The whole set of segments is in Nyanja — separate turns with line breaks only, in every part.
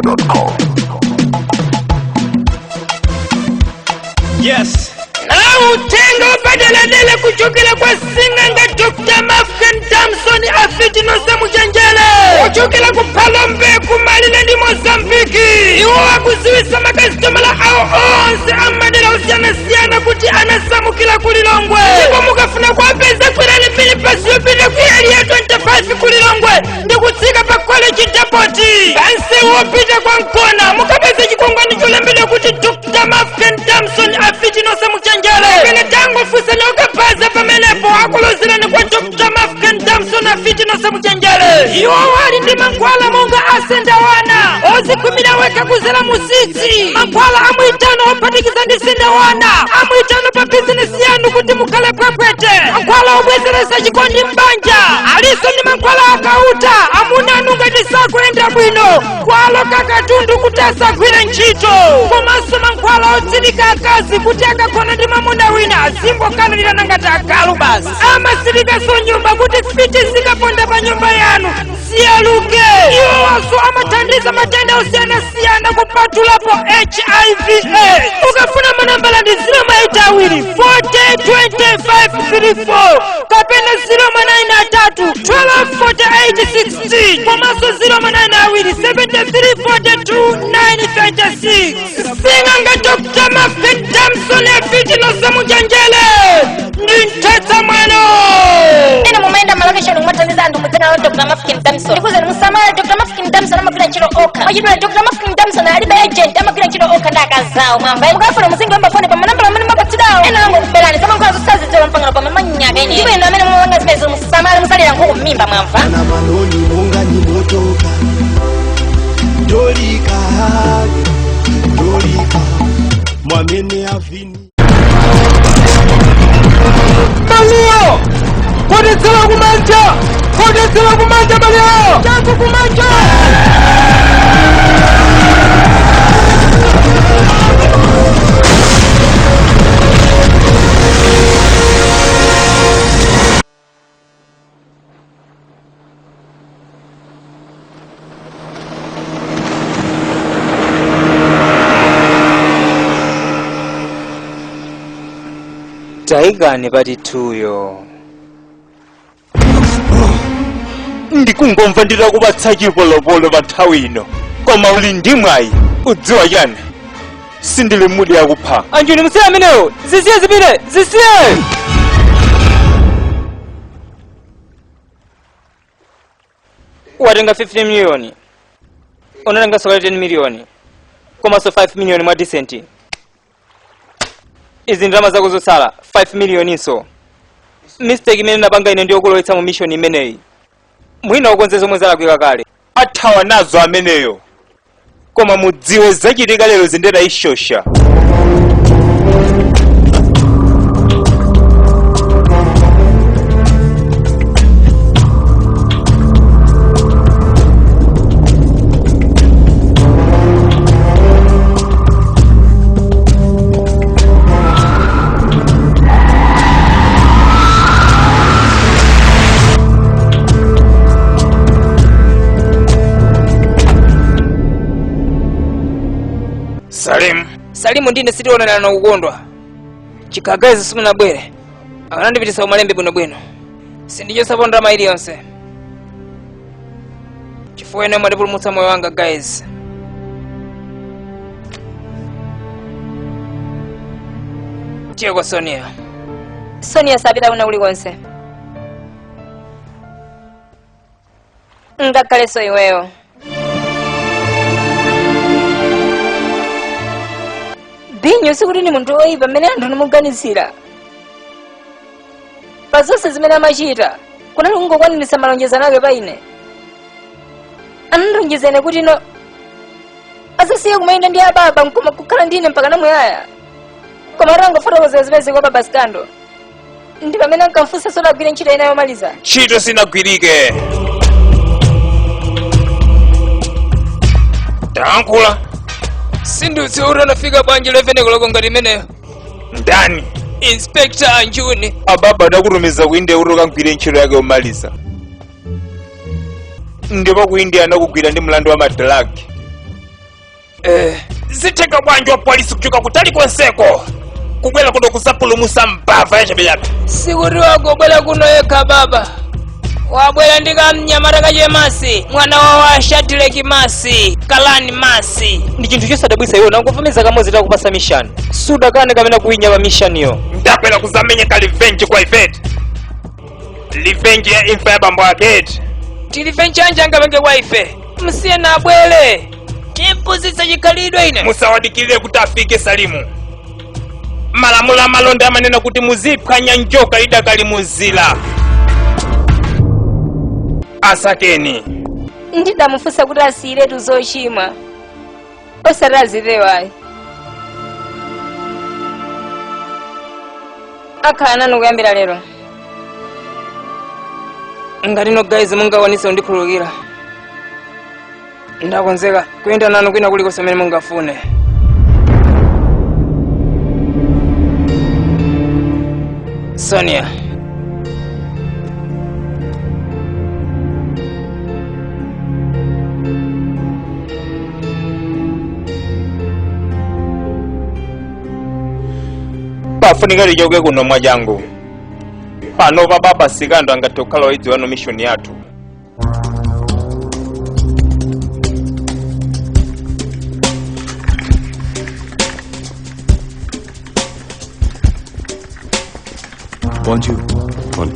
malawiarchive.com.
Yes.
Nautenga upadeladele kuchokera kwa sing'anga Dr. Mafken Damson afiti nosemuchenjele kuchokera ku Phalombe kumalile ndi Mozambiki. Iwo akuziwisa makasitomala awo onse amadera osiyanasiyana kuti anasamukira ku Lilongwe, ndipo mukafuna kuwapeza kwirani minibasi yopita ku Area 25 ku Lilongwe ndi kutsika pa College Depot pansi wopita kwa Nkona, mukapeza chikwangwani cholembedwa kuti Dr. Mafken Damson afiti nosemuchenjele. Pene tangofunsani okapaza pamenepo akulozerani kwa Dr. Mafken Damson afiti nosemuchenjele. Iwo ali ndi mankhwala monga asendawana ozikhumira wekha kuzera musisi, mankhwala amwitano ophatikiza ndi sendawana amwitano pa bizinesi yanu kuti mukhale pwepwete, mankhwala obwezeresa chikondi m'banja, aliso ndi mankhwala akauta amuna anu ngati sakuyenda bwino kwaloka katundu kuti asagwire ntchito, komanso mankhwala otsirika akazi kuti akagona ndi mwamuna wina azingokanirana ngati agalu basi. Amasirikanso nyumba kuti fiti zikaponda pa nyumba yanu siyaluke. Iwowanso amathandiza matenda osiyanasiyana kupatulapo HIV. Ukafuna manambala ndi 0 40 25 34 kapena 093 12 48 60 komanso 0 73 42 936. Sing'anga Dr. Mafin Damson afiti nosemuchenjele ndi mthetsa mwano.
Ena mumayenda malokeshoni kumathandiza anthu mudzina la Dr. Mafkin Damson. Ndikuzani musamala, Dr. Mafkin Damson amagwira ntchito okha. Mwachidule Dr. Mafkin Damson alibe agent, amagwira ntchito okha ndi akazawo. Mwamva, mukafuna muzingoyimba foni pa manambala amene mwapatsidwawo. Ena angokuberani zamankhwala zosazidziwa mpangano pa mamanyaka ene. Ndipo ena amene mumapanga zimenezo musamale, musalira nkhuku m'mimba, mwamva.
Na manoni monga ni motoka dolika dolika mwamene avini.
Malio! Kodetsera kumanja! Kodetsera kumanja Malio! Changu kumanja!
Taikani patithuyo.
Ndikungomva nditakupatsa chipolopolo pa nthawi ino, koma uli ndi mwayi. Udziwa chani? Sindili mudi yakupha.
Anjuni, musiye amenewo, zisiye zipite, zisiye. Watenga 15 miliyoni, unatenga sokale 10 miliyoni komanso 5 miliyoni mwa decent. Izi ndalama zako zotsala 5 miliyoniso. Mistake imene napanga ine ndiyokulowetsa mu mission imeneyi. Mwina ukonze zomwe zalakwika kale.
Athawa nazo ameneyo, koma mudziwe zachitika lero zindeta ishosha. Salim.
Salimu ndine sitionerana kukondwa chikhagazi simunabwere akanandipitisa kumalembe bwinobwino. Sindichosapo ndalama iliyonse chifukwa ine mwatipulumutsa moyo wanga, guys. Tiye kwa Sonia.
Sonia sapita kuna kulikonse, ngakhalenso iweyo. Binyo sikuti ni munthu woyipa mmene anthu nimuganizira. Pa zonse zimene amachita kunali kungokwaniritsa malonjezano ake pa ine. Anandilonjeza ine kuti no azasiye kumayenda ndi ababa nkoma kukhala ndine mpaka namuyaya. Koma atangofotokozera zimene kwa baba Sikando, ndi pamene ankamfunsa soti agwire ntchito ina yomaliza.
Ntchito sinagwirike. Talankhula.
Sindiudziwa kuti anafika bwanji 11 koloko ngati imeneyo.
Ndani?
Inspector Anjuni.
Ababa adakutumiza ku India kuti ukagwire ntchito yake yomaliza, ndipo ku India anakugwira ndi mlandu wa madragi. Zitheka bwanji wa polisi kuchoka kutali konseko kubwera kuno kusapulumusa mbava yachabechabe?
Sikuti wagobwera kuno yekha baba, wabwera ndi kamnyamata kachemasi, mwana wa washatileki masi kalani masi.
Ndi chinthu chosadabwitsa iwe unangofomeza kamodzi takupasa mission, sudakane kapena kuinya pa mishaniyo.
Ndabwera kuzamenya ka revenge kwa ifeti, revenge ya imfa ya bambo aketi.
Tilife nchanji angapenge kwa ife? Msiye na abwere, timpuzitsa chikhalidwe ine.
Musawadikirire kuti afike Salimu. Malamulo amalonda amanena kuti muziphwanya njoka idakali muzila. Asakeni.
Ndidamufunsa kuti asiyiretu zochimwa, osati azipewayi. Akhala nanu kuyambira lero.
Ngati no guys mungakwanise kundikhululukira, ndakonzeka kuyenda nanu kwina kulikonse mmene mungafune. Sonia.
Pafunika lichoke kuno mwachangu. Pano pa baba Sikando angathe kukhala oyidziwano mission yathu.
Bonjour. Bon.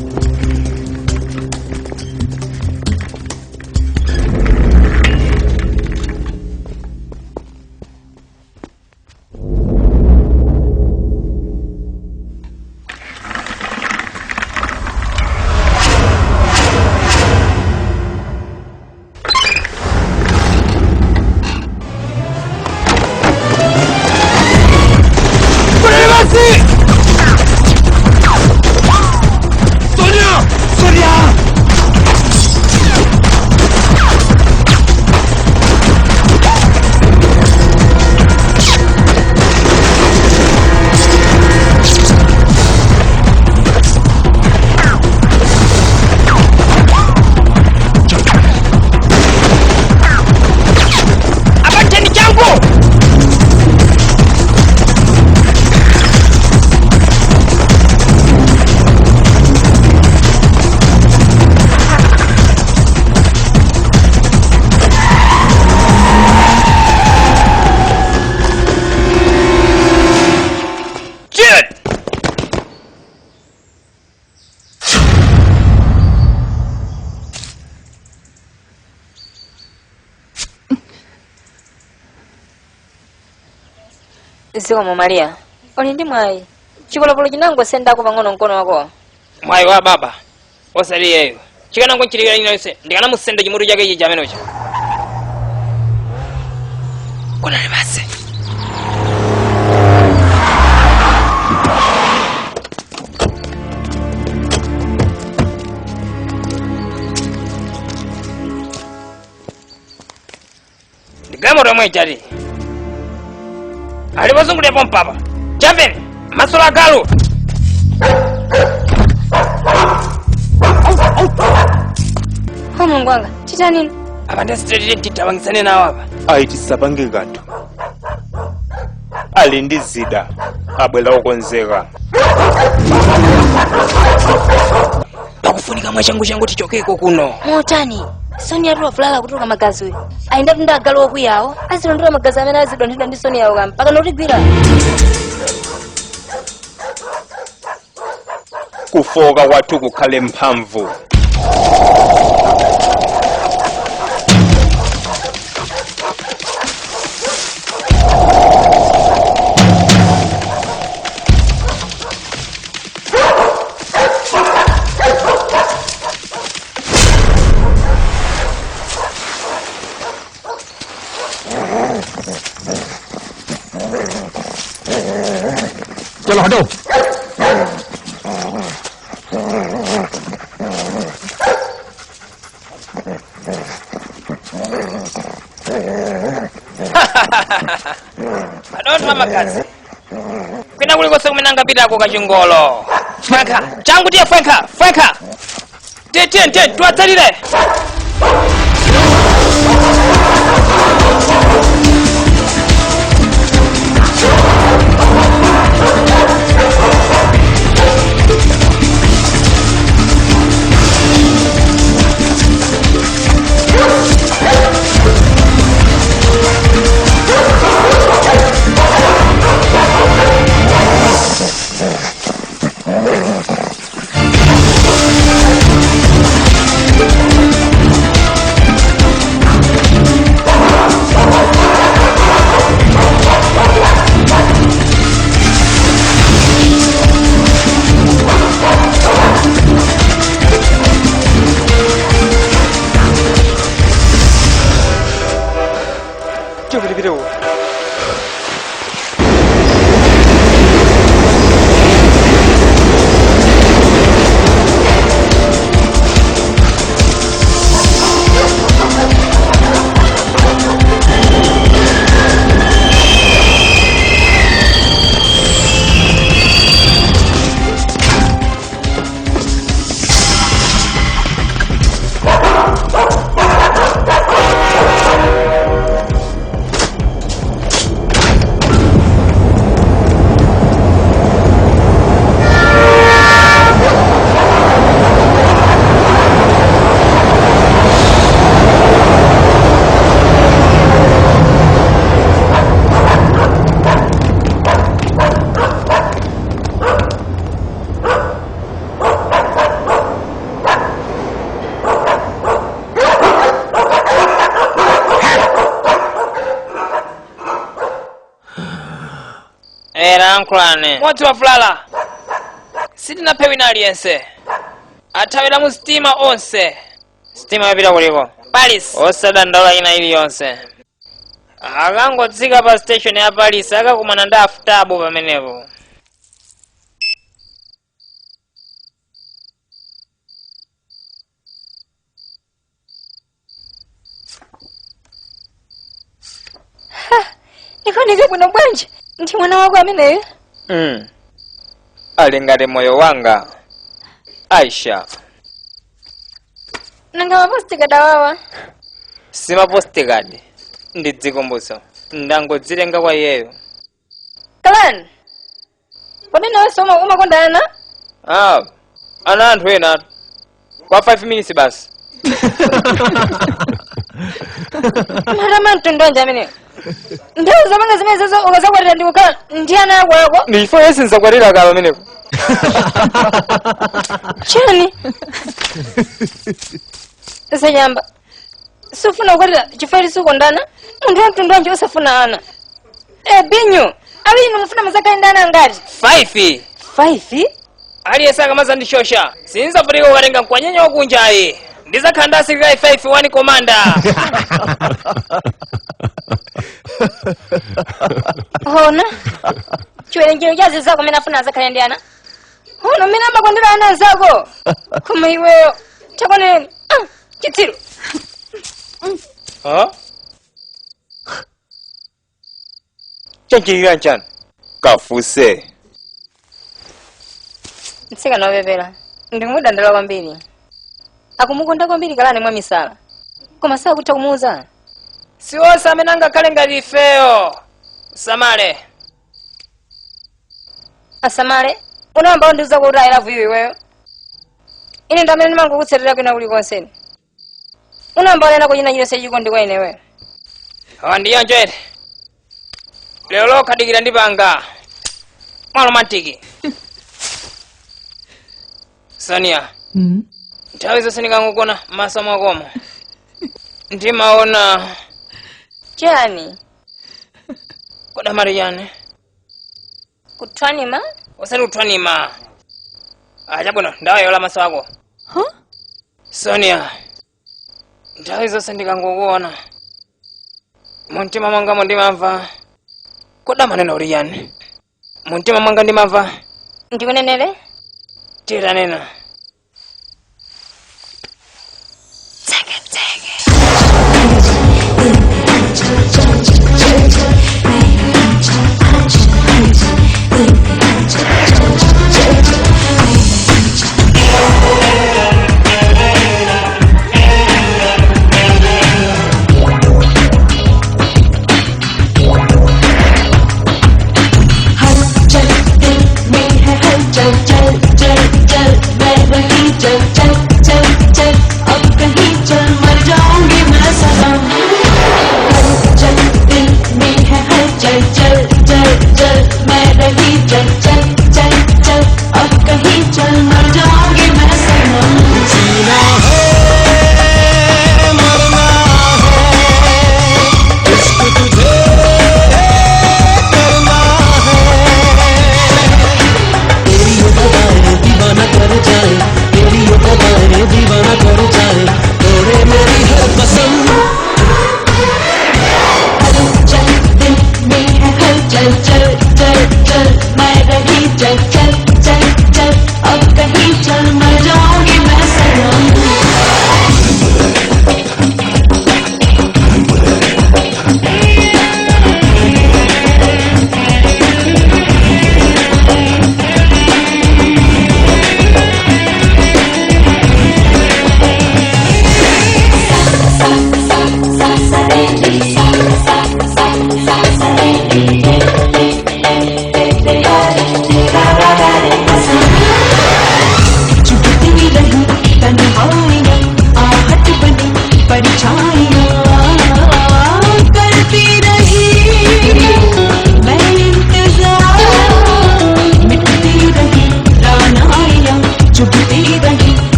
Abateni changu.
Shit!
Zikomo Maria, uli ndi mwayi, chipolopolo chinangosendako pang'ono mkono wako.
Mwayi wa baba, osati iyeyo. Chikanango nchitikira ina yonse ndikanamusenda chimutu chake ichi chamenocha. Konani basi. Ndigamoto omwe chati alipozungulirepo mpapa chamveni masolo agalu.
O Mulungu wanga, chitanini?
Apa ndesitete tithamangisane nawo apa.
Ayi, tisapange kanthu. Ali ndi zida, abwera okonzeka.
Pakufunika mwachangu tichokeko kuno.
Motani? Sonia atu wavulala kutuluka magazi uyu. Ayendatu ndi agalu okwiyawo, azilondola magazi amene azidonthedwa ndi Sonia uka mpaka notigwira.
Kufoka kwathu kukhale mphamvu.
चलो हटो।
Madontho amagazi kwina kulikonse kumene angapitako kachingolo. Fwenka changu, tiye fwenka fwenka, tiye tiye tiye tiwatsalire. Talankhulani. Modzi wavulala, sitinaphe wina aliyense, athawira mu sitima onse. Sitima yapita kuliko Paris. Osadandaula ina iliyonse, akangotsika pa station ya Paris akakumana ndi Afutabo pamenepo.
Ikuoneka bwino bwanji ndi mwana wako ameneyo?
Ali ngati moyo wanga, Aisha.
Nanga mapostikadi awawa?
Simapostikadi, ndi dzikumbutso, ndangodzilenga kwa iyeyo.
Kalan, kodi nawenso umakonda ana?
Ah, ana anthu ena kwa 5 minutes basi.
Matama mtundu wanji ameneyo? Nthawi zapanga zimene zazo ukazakwatira ndi kukhala ndi ana ako ako.
Ndi chifukwa yense nzakwatira kala pamenepo.
Chani zanyamba, sufuna kukwatira chifukwa sukondana? Munthu wa mtundu wanji osafuna ana? E binyu awiri mufuna muzakhale ndi ana angati?
5.
5?
Aliyense akamazandishosha sinzavutika kukatenga mkwanyenya wakunjayi, ndizakhala ndi asilikali 5 1 komanda.
Hona chiwerengero cha zizako amene afuna azakhale ndi ana, hona mmene amakondera ana anzako, koma iweyo chakoneni. Ah, chitsiru.
Huh? Chanchilira nchani?
Kafuse.
Mtsikana wopepera ndikumudandaula kwambiri, akumukonda kwambiri Kalani mwa misala, koma sakutha kumuuza.
Si onse amene angakhale ngati ifeyo, samale.
Asamale, unayamba kundiuza kuti I love you iweyo? Ine ndi amene ndimangokutsatira kwina kulikonseni. Unayamba wanena kuchina chilonse chikondi kwa ine iweyo?
Awa ndiyo njere, lero lokhadikira ndipanga mwa romantic. Sonia, nthawi zonse ndikangogona m'maso mwakomo ndimaona
Chani?
Kodamali chani?
Kuthwanima?
Osati kuthwanima. Ah, chabwino, ndawayola maso ako.
Huh?
Sonia, nthawi zonse ndikangokuona mumtima mwangamo ndimamva, kodamanena uli chani? Mumtima mwanga ndimamva.
Ndikunenere?
Titanena.
हलचल दिल में है हलचल, चल चल चल, मैं वही चल चल चल चल, अब कहीं चल मर जा।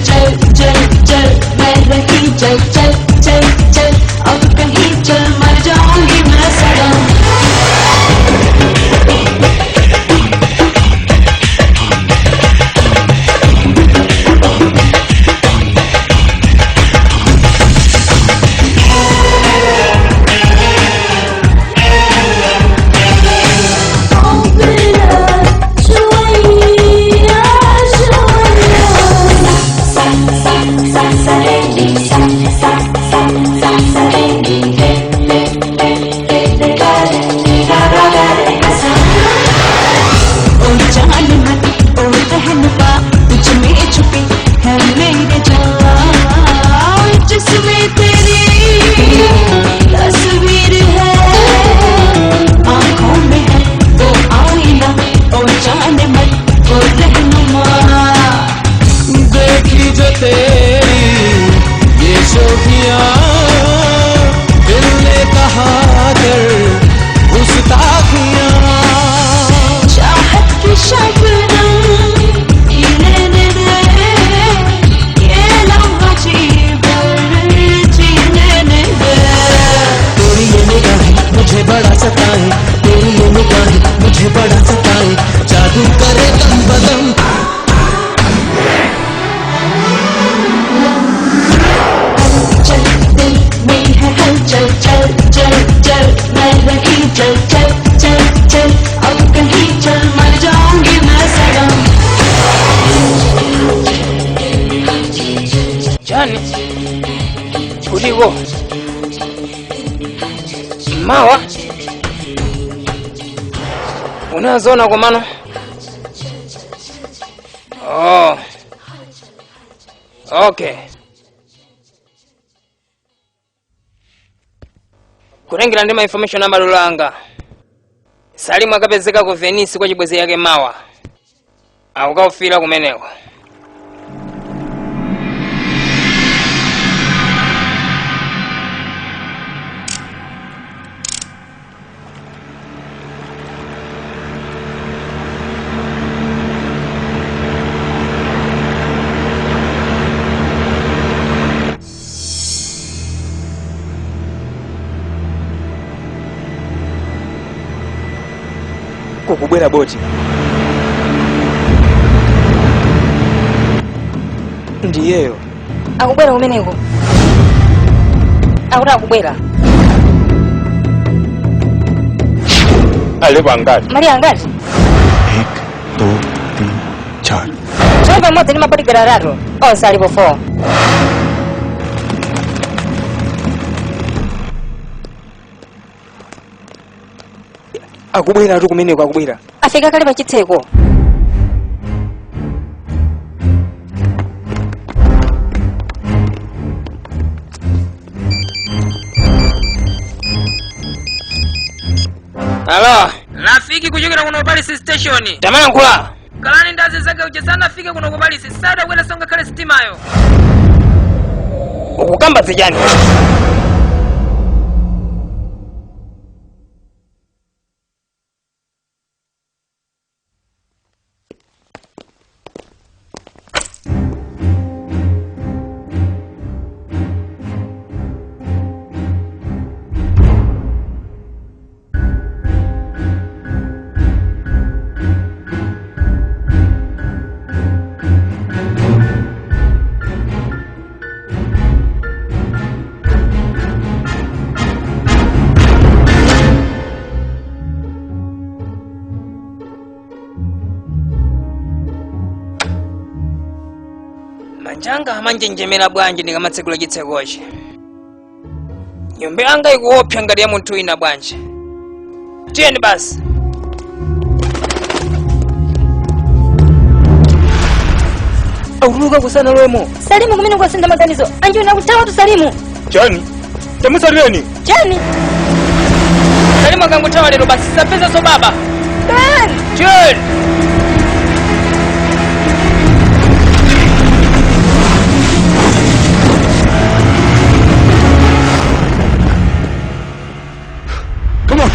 चल चल चल मैं रही चल चल चल चल अब कहीं चल मर जाऊंगी मैं सनम। ओ जान मन ओ रहनुमा तुझ में छुपी है मेरे जान, जिसमें तेरी तस्वीर है, आंखों में है वो आईना। ओ जान मन ओ रहनुमा।
देखी जो तेरी ये शोखियां, दिल ने कहा कर गुस्ताखियां।
चाहत की शबनम जीने दे, ये लम्हा जी भर जीने दे।
तेरी ये निगाहें मुझे बड़ा सताए, तेरी ये निगाहें मुझे बड़ा सताए, जादू करे दम बदम।
चल दिल में है हलचल चल चल चल मैं रही चल चल चल चल अब कहीं चल मर जाऊंगी मैं सनम।
Chani kuliko mawa unazona komano. Oh. Okay, kutengera ndi ma information amalolo anga, Salimu akapezeka ku Venice kwa chibwezi yake mawa, akukaufira kumeneko.
Kukubwera boti ndiyeyo.
Akubwera kumeneko, akuti akubwera.
Alipo angati?
Maria angati?
1 2 3 4.
Tsono pamodzi ndi mabodigadi atatu, onse alipo 4.
Akubwera tu kumeneko, akubwera.
Afika kale pachitseko.
Alo, rafiki kuchokera kuno ku Paris station. Tamayankhula. Kalani ndazi zake uche sanafike kuno ku Paris, sadakwera songa khale sitimayo. Ukukamba zijani. Manjanga amanjenjemera bwanji ndikamatsekula chitsekochi. Nyumba yanga ikuopsa ngati ya munthu wina bwanji. Tiyeni basi.
Autuluka kusana lwemo.
Salimu kumene kwasintha maganizo. Anjuna kuthawa tu Salimu.
Chani tamusalireni.
Chani?
Salimu akanguthawa lero basi sapeza so baba.
Ben!
Tiyeni.
Come on.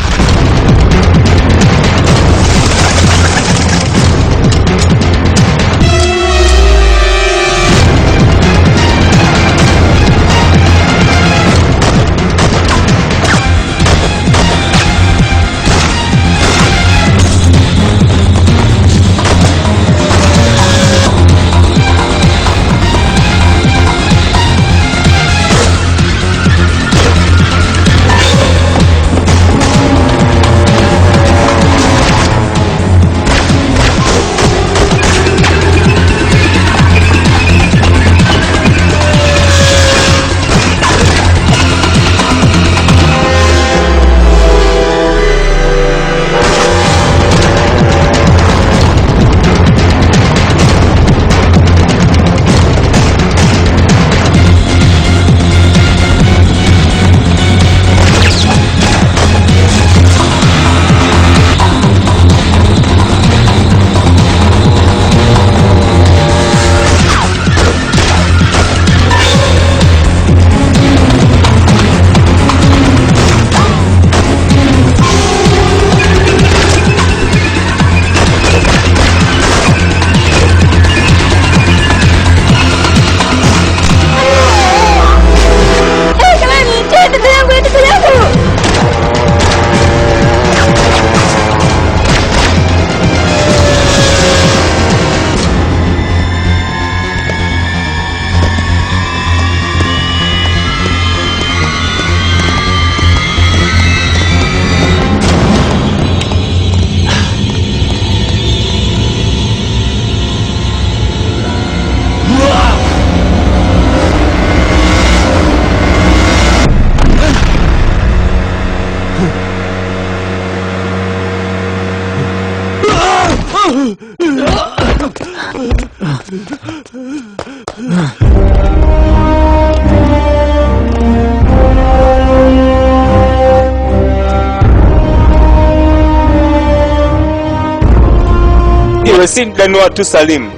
Iwe si mdani wathu Salimu,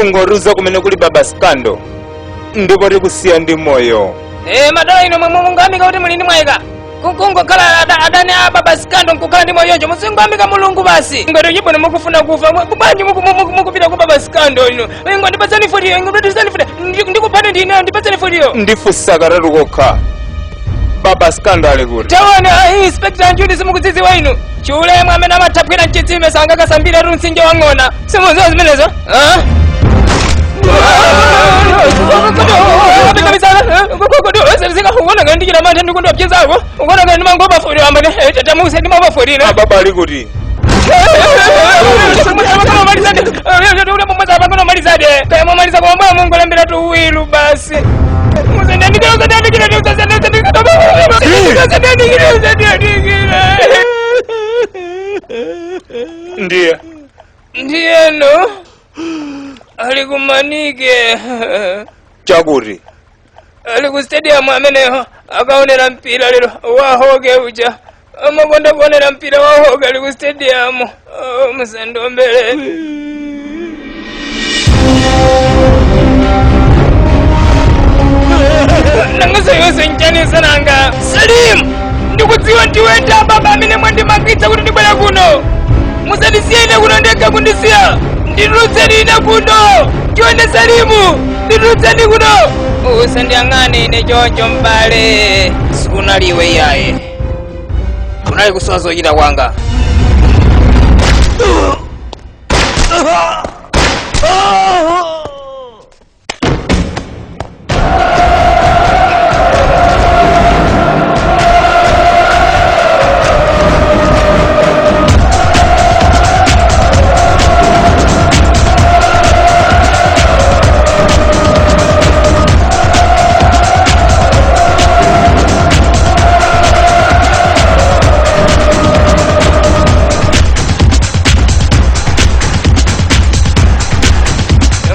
ungoruza kumene kuli Baba Skando ndipo tikusiya ndi moyo.
Eh, madala ino mwe mungamika kuti muli ndi mwayika kungokhala adani a Baba Skando nkukhala ndi moyo yonjo musingoamika Mulungu basi. Ngati chibwino mukufuna kufa bwanji mukupita kwa Baba Skando ino? Ingo ndipatsani futiyo, ingo ndipatsani futi, ndikuphani ndine, ndipatsani futiyo.
Ndifunsa katatu kokha, Baba Skando ali kuti?
Taona, Inspector Anjudi, simukudzidziwa inu. Chulemwe amene amathaphwira mchitsime sangakasambire tu mtsinje wang'ona. Simudziwa zimenezo? Ah?
Ababa ali kuti? Ndiye
Ndiyeno ali kumanike.
Chakuti?
Ali ku stadium ameneyo, akaonera mpira lero wahoke uja amakonda kuonera mpira wahoke, ali ku stadium. Oh, musandombere. Nangaso nchanisa nanga Salim, ndikudziwa ndiwenda baba amene mwandimangitsa kuti ndibwera kuno. Musandisiye ine kuno ndekha, kundisiya. Nditulutseni ine kuno tione Salimu, nditulutseni kuno. Usandiyang'ane ine choncho mbale, sikunaliwe iyaye, kunali kusowa zochita kwanga.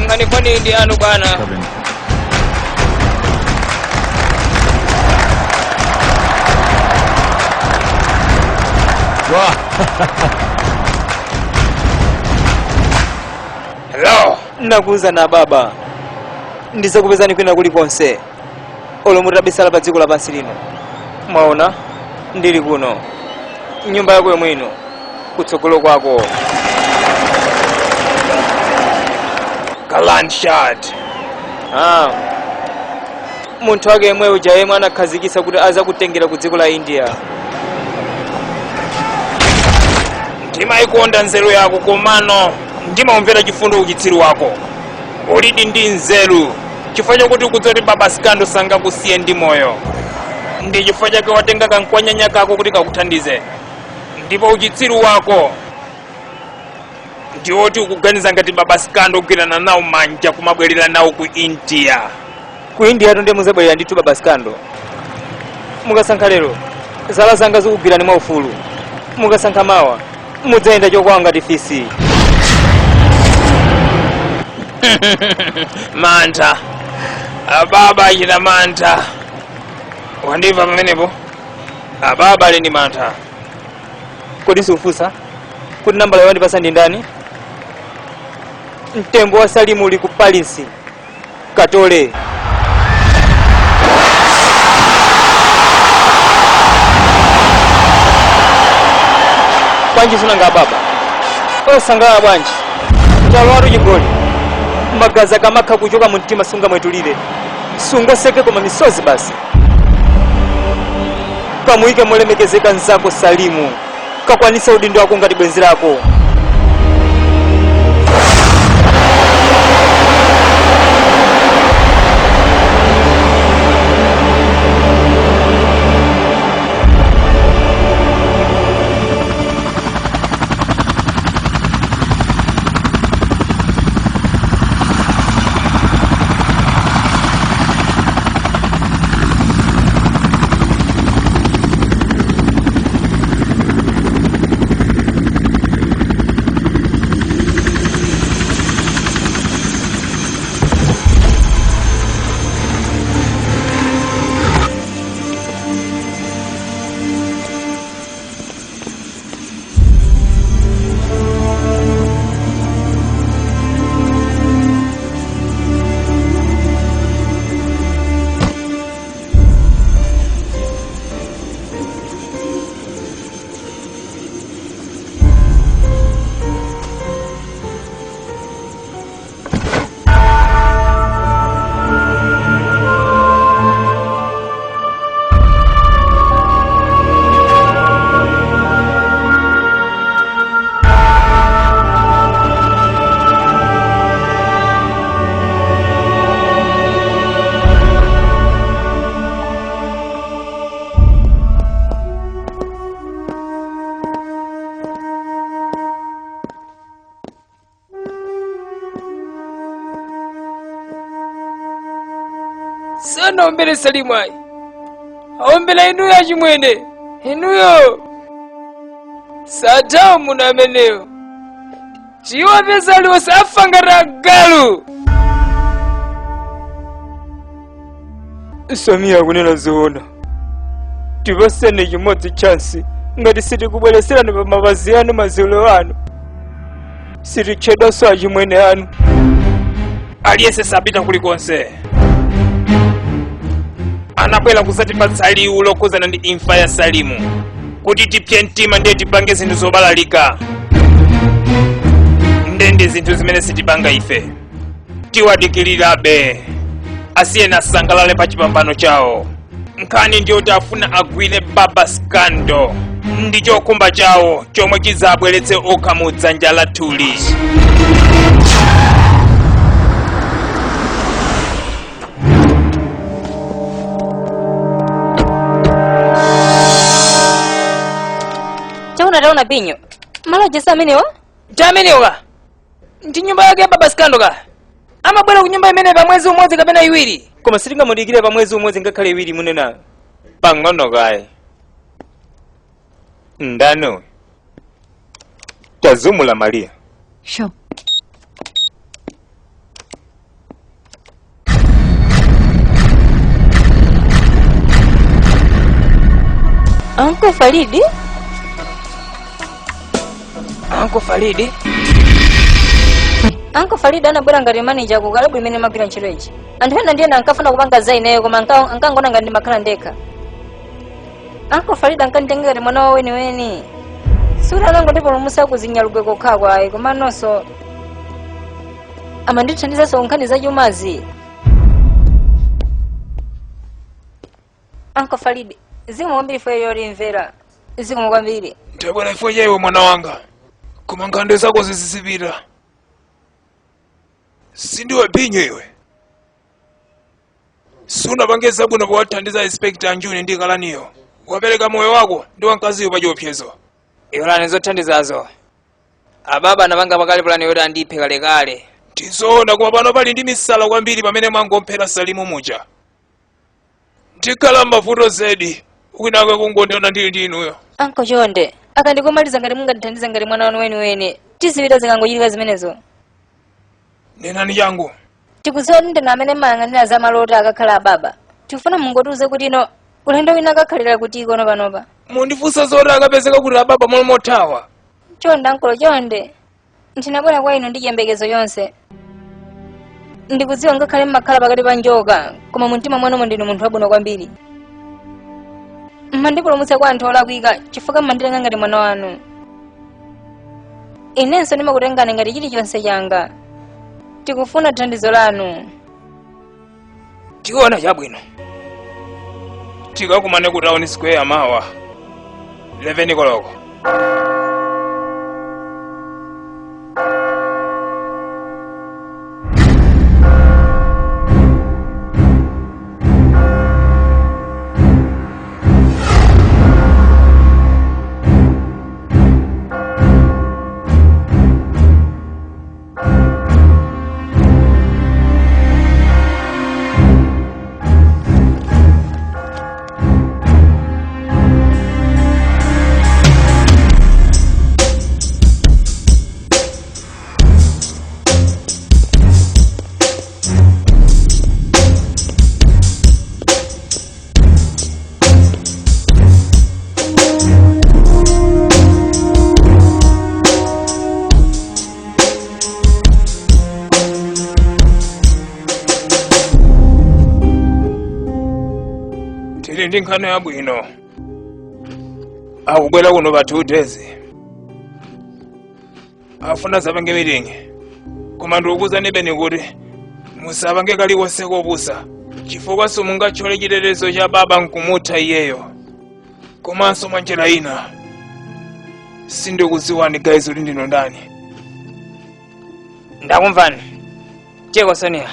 Ngani ndi anu bwana.
Hello.
Nakuuza na baba, ndizakupezani kwina kulikonse olo mutabisala pa dziko lapansi lino. Mwaona, ndili kuno nyumba yako yomwe ino kutsogolo kwako.
Kalanshad.
Ah. Munthu wake yemwe uja yemwe anakhazikitsa kuti azakutengera ku dziko la India.
Ndimayikonda nzeru yako, komano ndimaumvera chifundo uchitsiru wako. Ulidi ndi nzeru chifukwa chakuti ukudziwa kuti Baba Skando sangakusiye ndi moyo, ndi chifukwa chake watenga kankwanyanya kako kuti kakuthandize. Ndipo uchitsiru wako ndiwoti ukuganiza ngati Baba Skando kugwirana nawo manja kumabwerera nawo ku India.
Ku India tonde muzabwerera ndithu Baba Skando. Mukasankha lero, zala zanga zikugwirani mwaufulu. Mukasankha mawa, mudzayenda chokwawa ngati fisi.
Mantha ababa achita mantha, wandimva pamenepo? Ababa ali ndi mantha.
Kodi siufunsa kuti nambala yowandipasa ndi ndani? Mtembo wa Salimu uli ku Paris katole. Bwanji sunanga baba osangalala bwanji? Talwatu chigoli, magazi akamakha kuchoka mu mtima sungamwetulire, sungaseke koma misozi basi. Kamuyike molemekezeka nzako Salimu, kakwanisa udindo wako ngati bwenzi lako.
Sanaombere Salimu ayi, aombera inuyo achimwene. Inuyo sathawa muno ameneyo, chiwapeza aliwonse afa ngati agalu.
Samiya akunena zoona. Tipaseni chimodzi chance, ngati sitikubwereserani pa mapazi anu mazilo anu, sititchedwanso achimwene anu.
Aliyense sapita kulikonse. Anabwera kuzatipatsa liwu lokhuzana ndi imfa ya Salimu kuti tipye mtima, ndiye tipange zinthu zobalalika. Nde ndi zinthu zimene sitipanga ife. Tiwadikirirabe, asiyeni asangalale pa chipambano chawo. Nkhani ndiyoti afuna agwire Baba Scandal ndi chokhumba chawo chomwe chizabweretse okha mu dzanja lathuli.
Chauna, taona Binyo, malo aja si amenewa?
Ndi amenewa ka, ndi nyumba yake ya Baba Scandal ka. Amabwera ku nyumba imene pa mwezi umodzi kapena iwiri.
Koma sitingamudikire pa mwezi umodzi ngakhale iwiri. Munenayo pang'ono kaye. Ndani uyu? Tazumula Maria.
Sure.
Uncle Faridi.
Uncle Faridi.
Uncle Faridi anabwera ngati manager ku kalabu imene magwira ntchito ichi. Anthu ena ndiyena ankafuna kupanga za ineyo, koma ankangoona ngati ndimakhala ndekha. Uncle Faridi ankanditenga ngati mwana wawo weniweni. Sikuti anangondipulumutsa kuzinyalugwe kokhako ayi, koma nonso amandithandizanso nkhani zachumazi. Uncle Faridi, zikomo kwambiri ife yolimvera, zikomo kwambiri.
Ndabwera ifo chaiwe mwana wanga, koma nkhandwe zako zizipita. Sindiwe Binyo iwe, sunapange zabwino powathandiza Inspector Anjuni ndi Kalaniyo. Wapereka moyo wako ndi wamkaziyo pa chiopsezo.
Iwalani zothandizazo, ababa anapanga pakale pulani yoti andiphe kalekale.
Tizoona, koma pano pali ndi misala kwambiri pamene mwangomphera Salimu muja. Ndikhala mavuto zedi winake kungondiona ndili ndi inuyo.
Uncle, chonde, akandikomaliza, ngati mungandithandize ngati mwana wanu weniweni, tizipita zikangochitika zimenezo.
Nenani changu.
Tikudziwa kuti ndinu amene mmayang'anira za malota akakhala ababa. Tikufuna mungotiuze kuti ino ulendo wina akakhalira kuti ikono panopa.
Mundifunsa zoti akapezeka kuti ababa momwe mothawa?
Chonde uncle, chonde, ndinabwera kwa inu ndi chiyembekezo chonse. Ndikudziwa ngakhale mmakhala pakati pa njoka, koma mumtima mwanumo ndinu munthu wabwino kwambiri. Mmandipulumutsa kwa anthu olakwika chifukwa mmanditenga ngati mwana wanu. Inenso ndimakutengani ngati chilichonse changa. Tikufuna thandizo lanu.
Tiona, chabwino.
Tikakumane ku Town Square mawa 11 koloko. Tili ndi nkhani yabwino, akubwera kuno pa 2 days, afuna zapange meeting. Koma ndikukuuzani beni kuti musapange kalikonse kopusa, chifukwa simungatchole chitetezo cha baba nkumutha iyeyo. Komanso mwa njira ina, sindikudziwani guys kuti ndino ndani.
Ndakumvani. Cheko Sonia.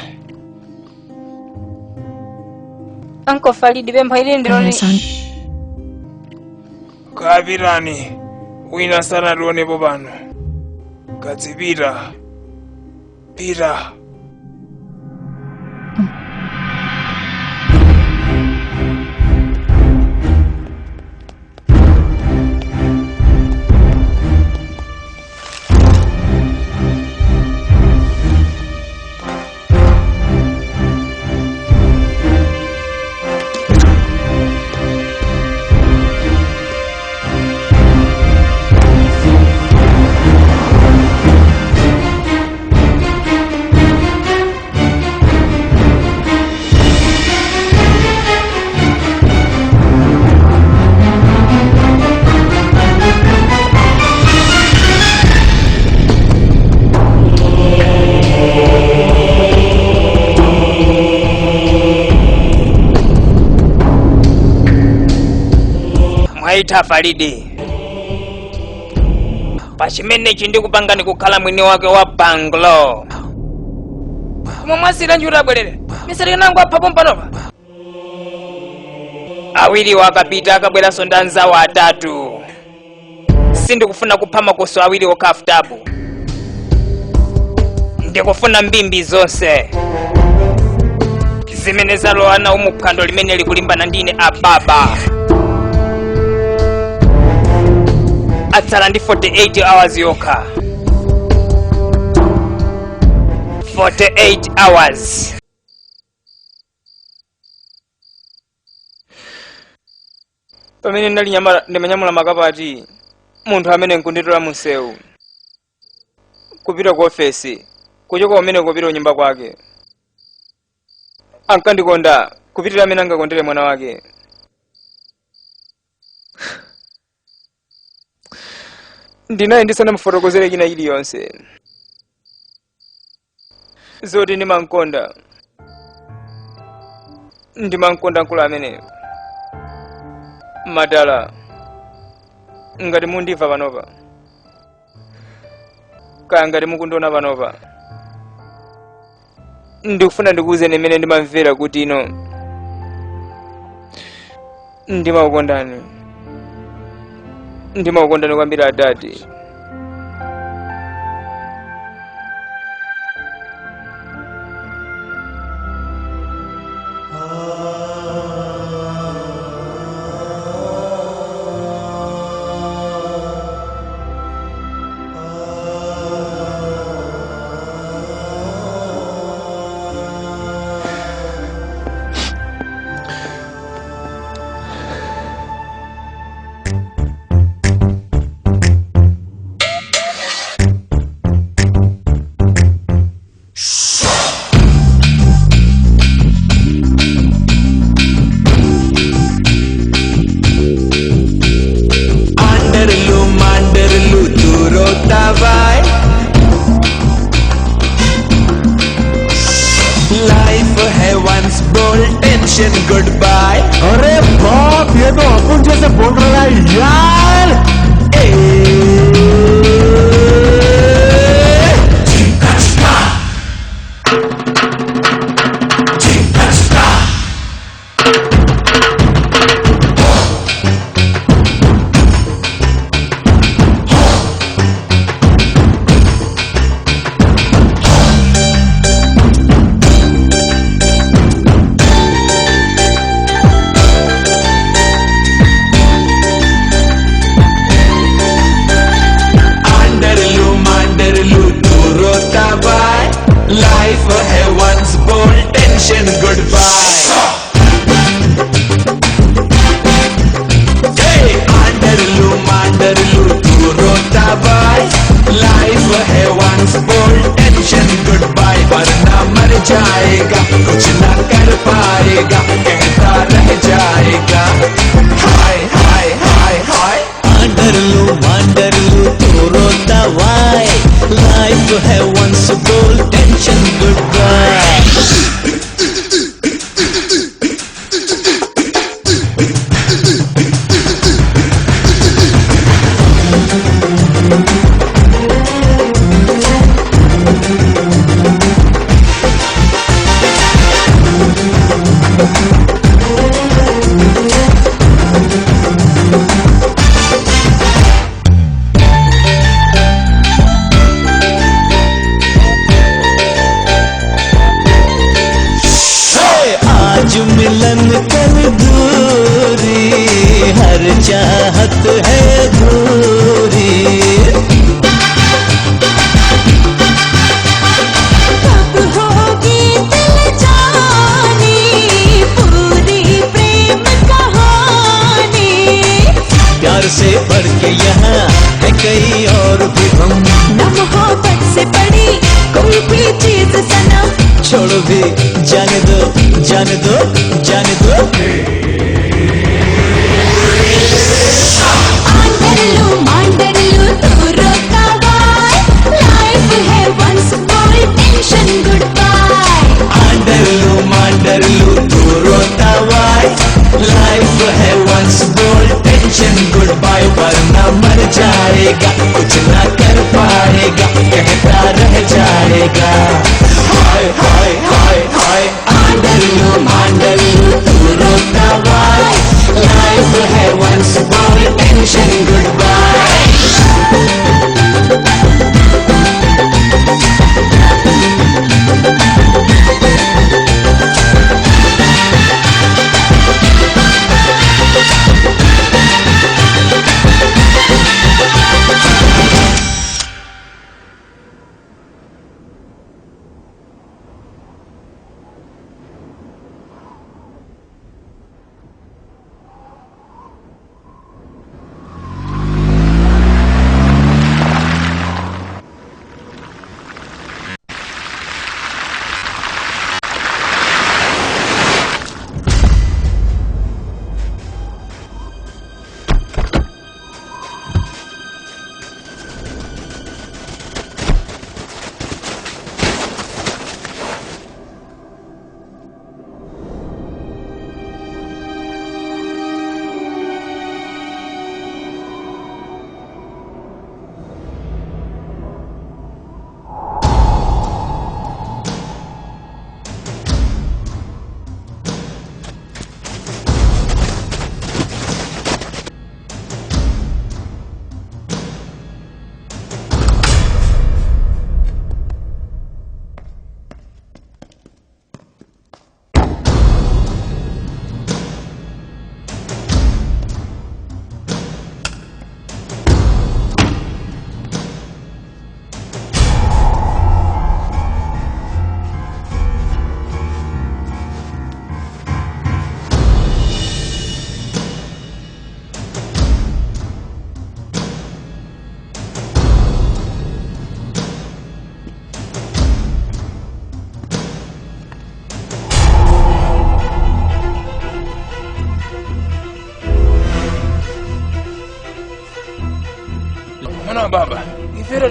Uncle Faridi, pempho ili ndiloli.
Son.
Kapitani wina sanalionepo pano. Kadzipita pita. Nditha Faridi, pa chimenechi ndikupangani kukhala mwini wake wa banglo.
Koma mwasira njuti abwerere misatike nango aphapo mpanopa.
Awiriwo akapita akabweranso ndi anzawo atatu. Sindikufuna kupha makoso awiri okha, Aftabu, ndikufuna mbimbi zonse zimene zalowa nawo mu phwando limene likulimbana ndine. Ababa atsala ndi 48 hours yokha, 48 hours.
Pamene ndinali nyamala ndimanyamula makapati, munthu amene nkunditola munsewu kupita ku ofesi, kuchoka kumene kupita kunyumba kwake. Ankandikonda kupitira amene angakondere mwana wake. Ndinaye ndisanamufotokozere china chiliyonse zoti ndimankonda, ndimankonda mkulu amene. Madala, ngati mundimva panopa, kaya ngati mukundiona panopa, ndikufuna ndikuwuzeni imene ndimamvera kuti ino ndimakukondani, ndimakukondani kwambiri, adadi.
आंडरलू मांडरलू तू रोता bye, life है वंस बोल tension good bye.
अरे बाप, ये तो अपन जैसे बोल रहा है यार।
ए आंडरलू मांडरलू तू रोता बाय, लाइफ है वंस बोल tension good bye. आंडरलू मांडरलू तू रोता बाय, लाइफ है वंस बोल tension good bye. वरना मर जाएगा, कुछ ना कर पाएगा, कहता रह जाएगा हाय हाय हाय हाय। आंडरलू मांडरलू तू रोता वाई, लाइफ है वंस बोल tension good bye.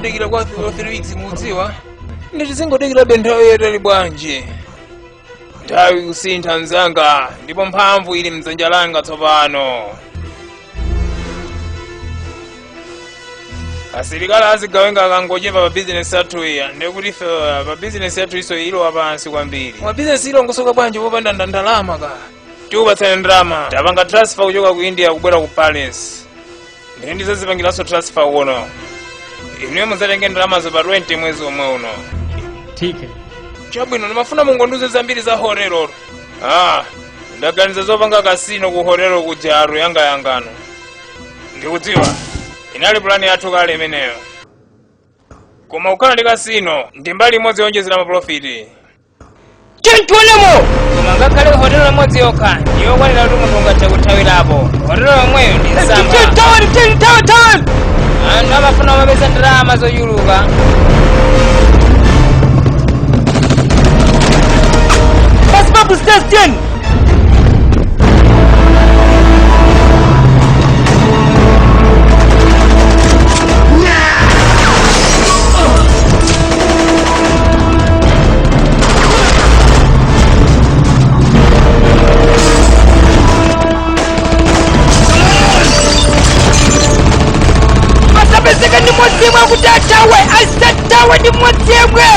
Tadikira kwa 3 weeks, mudziwa nditizingodikirabe nthawi yatali bwanji? Nthawi kusintha mzanga, ndipo mphamvu ili mdzanja langa tsopano. Asilikali azigawenga akangochepa pa bizinesi yathu iya, ndikuti ife pa bizinesi yathu iso ilowa pansi kwambiri. Koma bizinesi ilongosoka bwanji popanda ndalama? Ka tikupatsani ndalama. Tapanga transfer kuchoka ku India kubwera ku Paris, ndine ndizazipangiranso transfer kuno. Inuyo mudzatenge ndalamazo pa 20 mwezi omwe uno.
ठीक है।
Chabwino, ndimafuna mungondiuze zambiri za hotelo. Ah, ndaganiza zopanga casino ku hotelo kujaru yangayangano. Ndikudziwa inali pulani yathu kale imeneyo, koma kukhala ndi casino ndi mbali imodzi yonjezera maprofiti.
Tintuonemo. Koma ngakhale hotelo imodzi yokha ndiyokwanira kuti munthu ungathe kuthawirapo. Hotelo yomweyo ndi nsamba. Anthu amafuna kumapeza ndalama zochuluka.
Basi babu station.
Asapezeka ndi mmodzi yemwe akuti athawe, asathawe ndi mmodzi yemwe.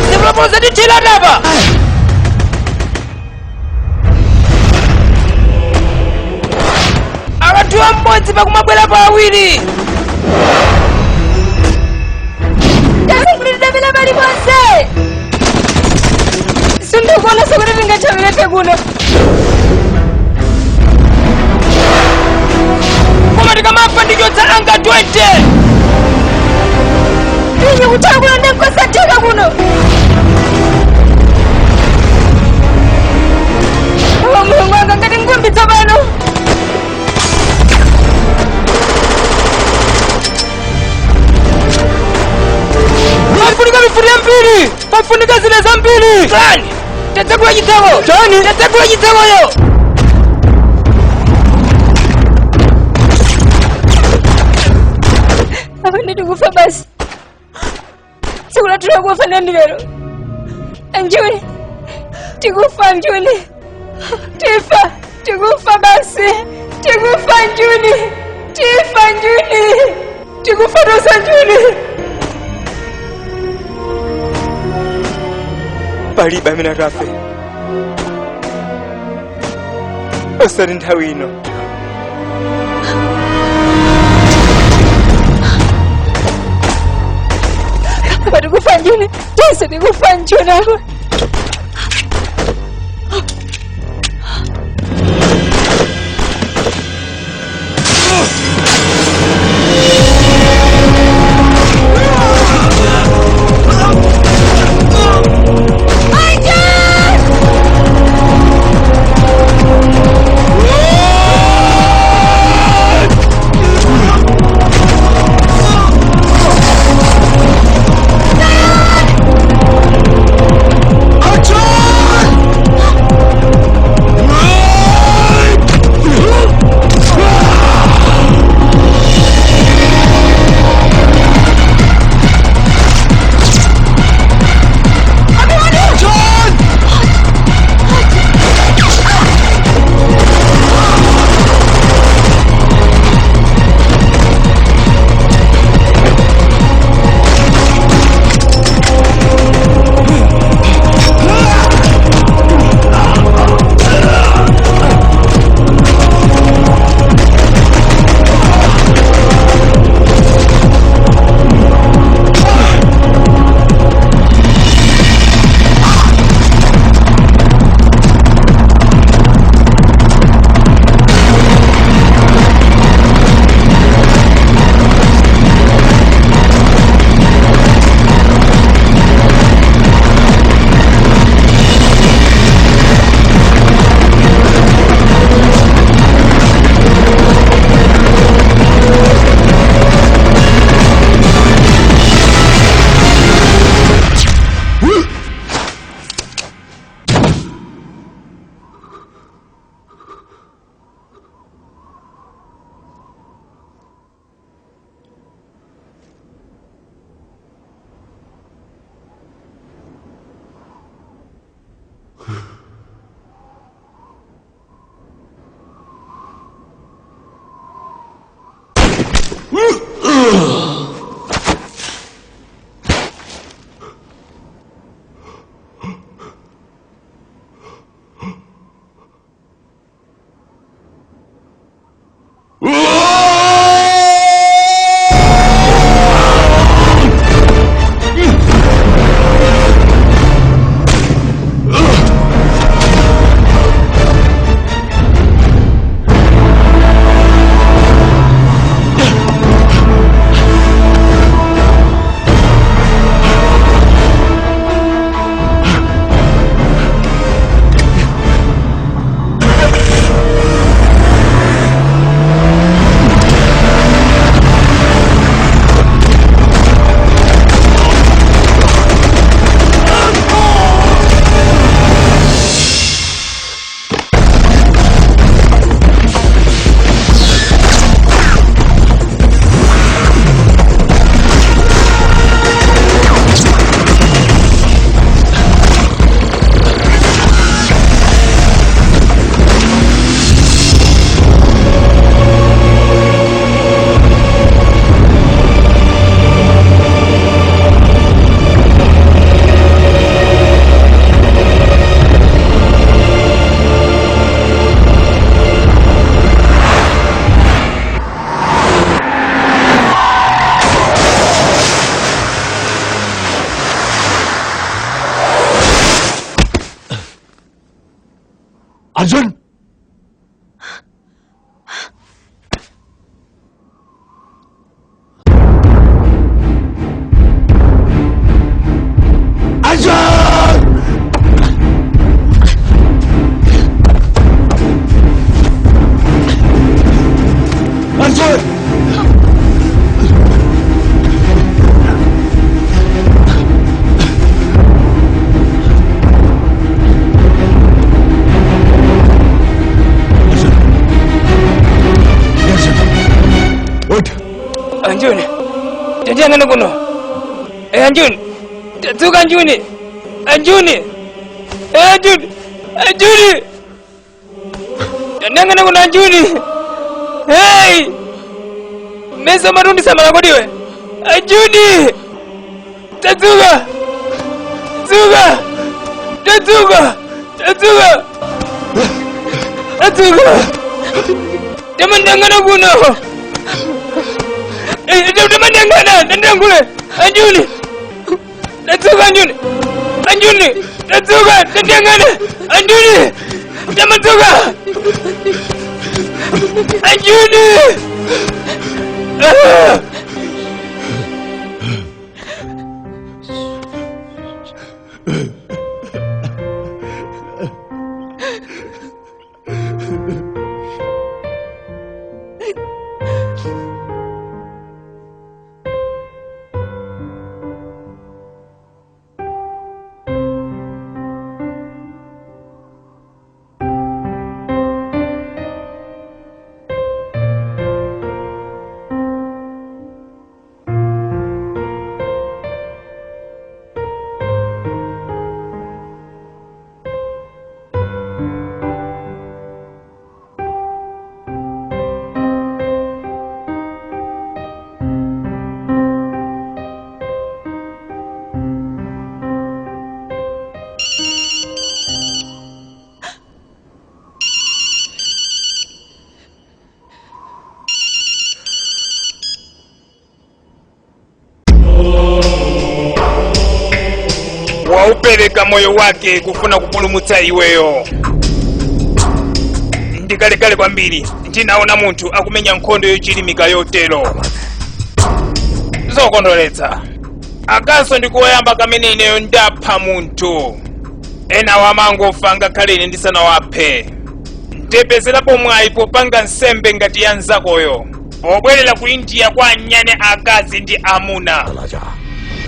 Zipulopolo zatithira apa. Akathiwa mmodzi pakumabwera pa awiri.
Tasungulidamira paliponse. Sindikuona sekuti tingathawirefe kuno.
Koma tikamafa ndichotsa anga 20.
Inye kuthawa kuno ndinkosatheka kuno. Awa Mulungu wanga, ngati ngumbi tsopano.
Pafunika mifuti yambiri, pafunika zina zambiri. Clan, tadzagula chitseko. Chani? Tadzagula chitsekoyo.
Apa nditikufa basi. Tsiku lathu lakufa ndi lero. Anjuni, tikufa Anjuni, tifa, tikufa basi, tikufa Anjuni, tifa Anjuni, tikufa tonse Anjuni.
Palibe amene atafe, osati nthawi ino.
Apa tikufa Anjuni, tonse tikufa Anjuni apa.
Arjun, Arjun! Arjun! Arjun! उठ!
Anjuni, tandiyang'ane kuno. Eh, Anjuni, tadzuka Anjuni, Anjuni, eh, Anjuni, Anjuni, tandiyang'ane kuno Anjuni. Hey, mesa marundi samala kodiwe. Anjuni, tadzuka, dzuka, tadzuka, tadzuka, tadzuka. Tamandiyang'ane kuno. Tamandiyang'ana, tandiyangule. Anjuni, tadzuka Anjuni, Anjuni, tadzuka, tandiyang'ana, Anjuni, tamadzuka, Anjuni. Ah!
Waupereka moyo wake kufuna kupulumutsa iweyo. Ndikalekale kwambiri ndinaona munthu akumenya nkhondo yochilimika yotero. Zokondweretsa akanso ndikuwayamba kamene ineyo ndapha munthu. Ena wamangofa ngakhale ine ndisanawaphe. Ndipezerapo mwayi popanga nsembe ngati ya nzakoyo pobwerera ku India kwa anyane akazi ndi amuna.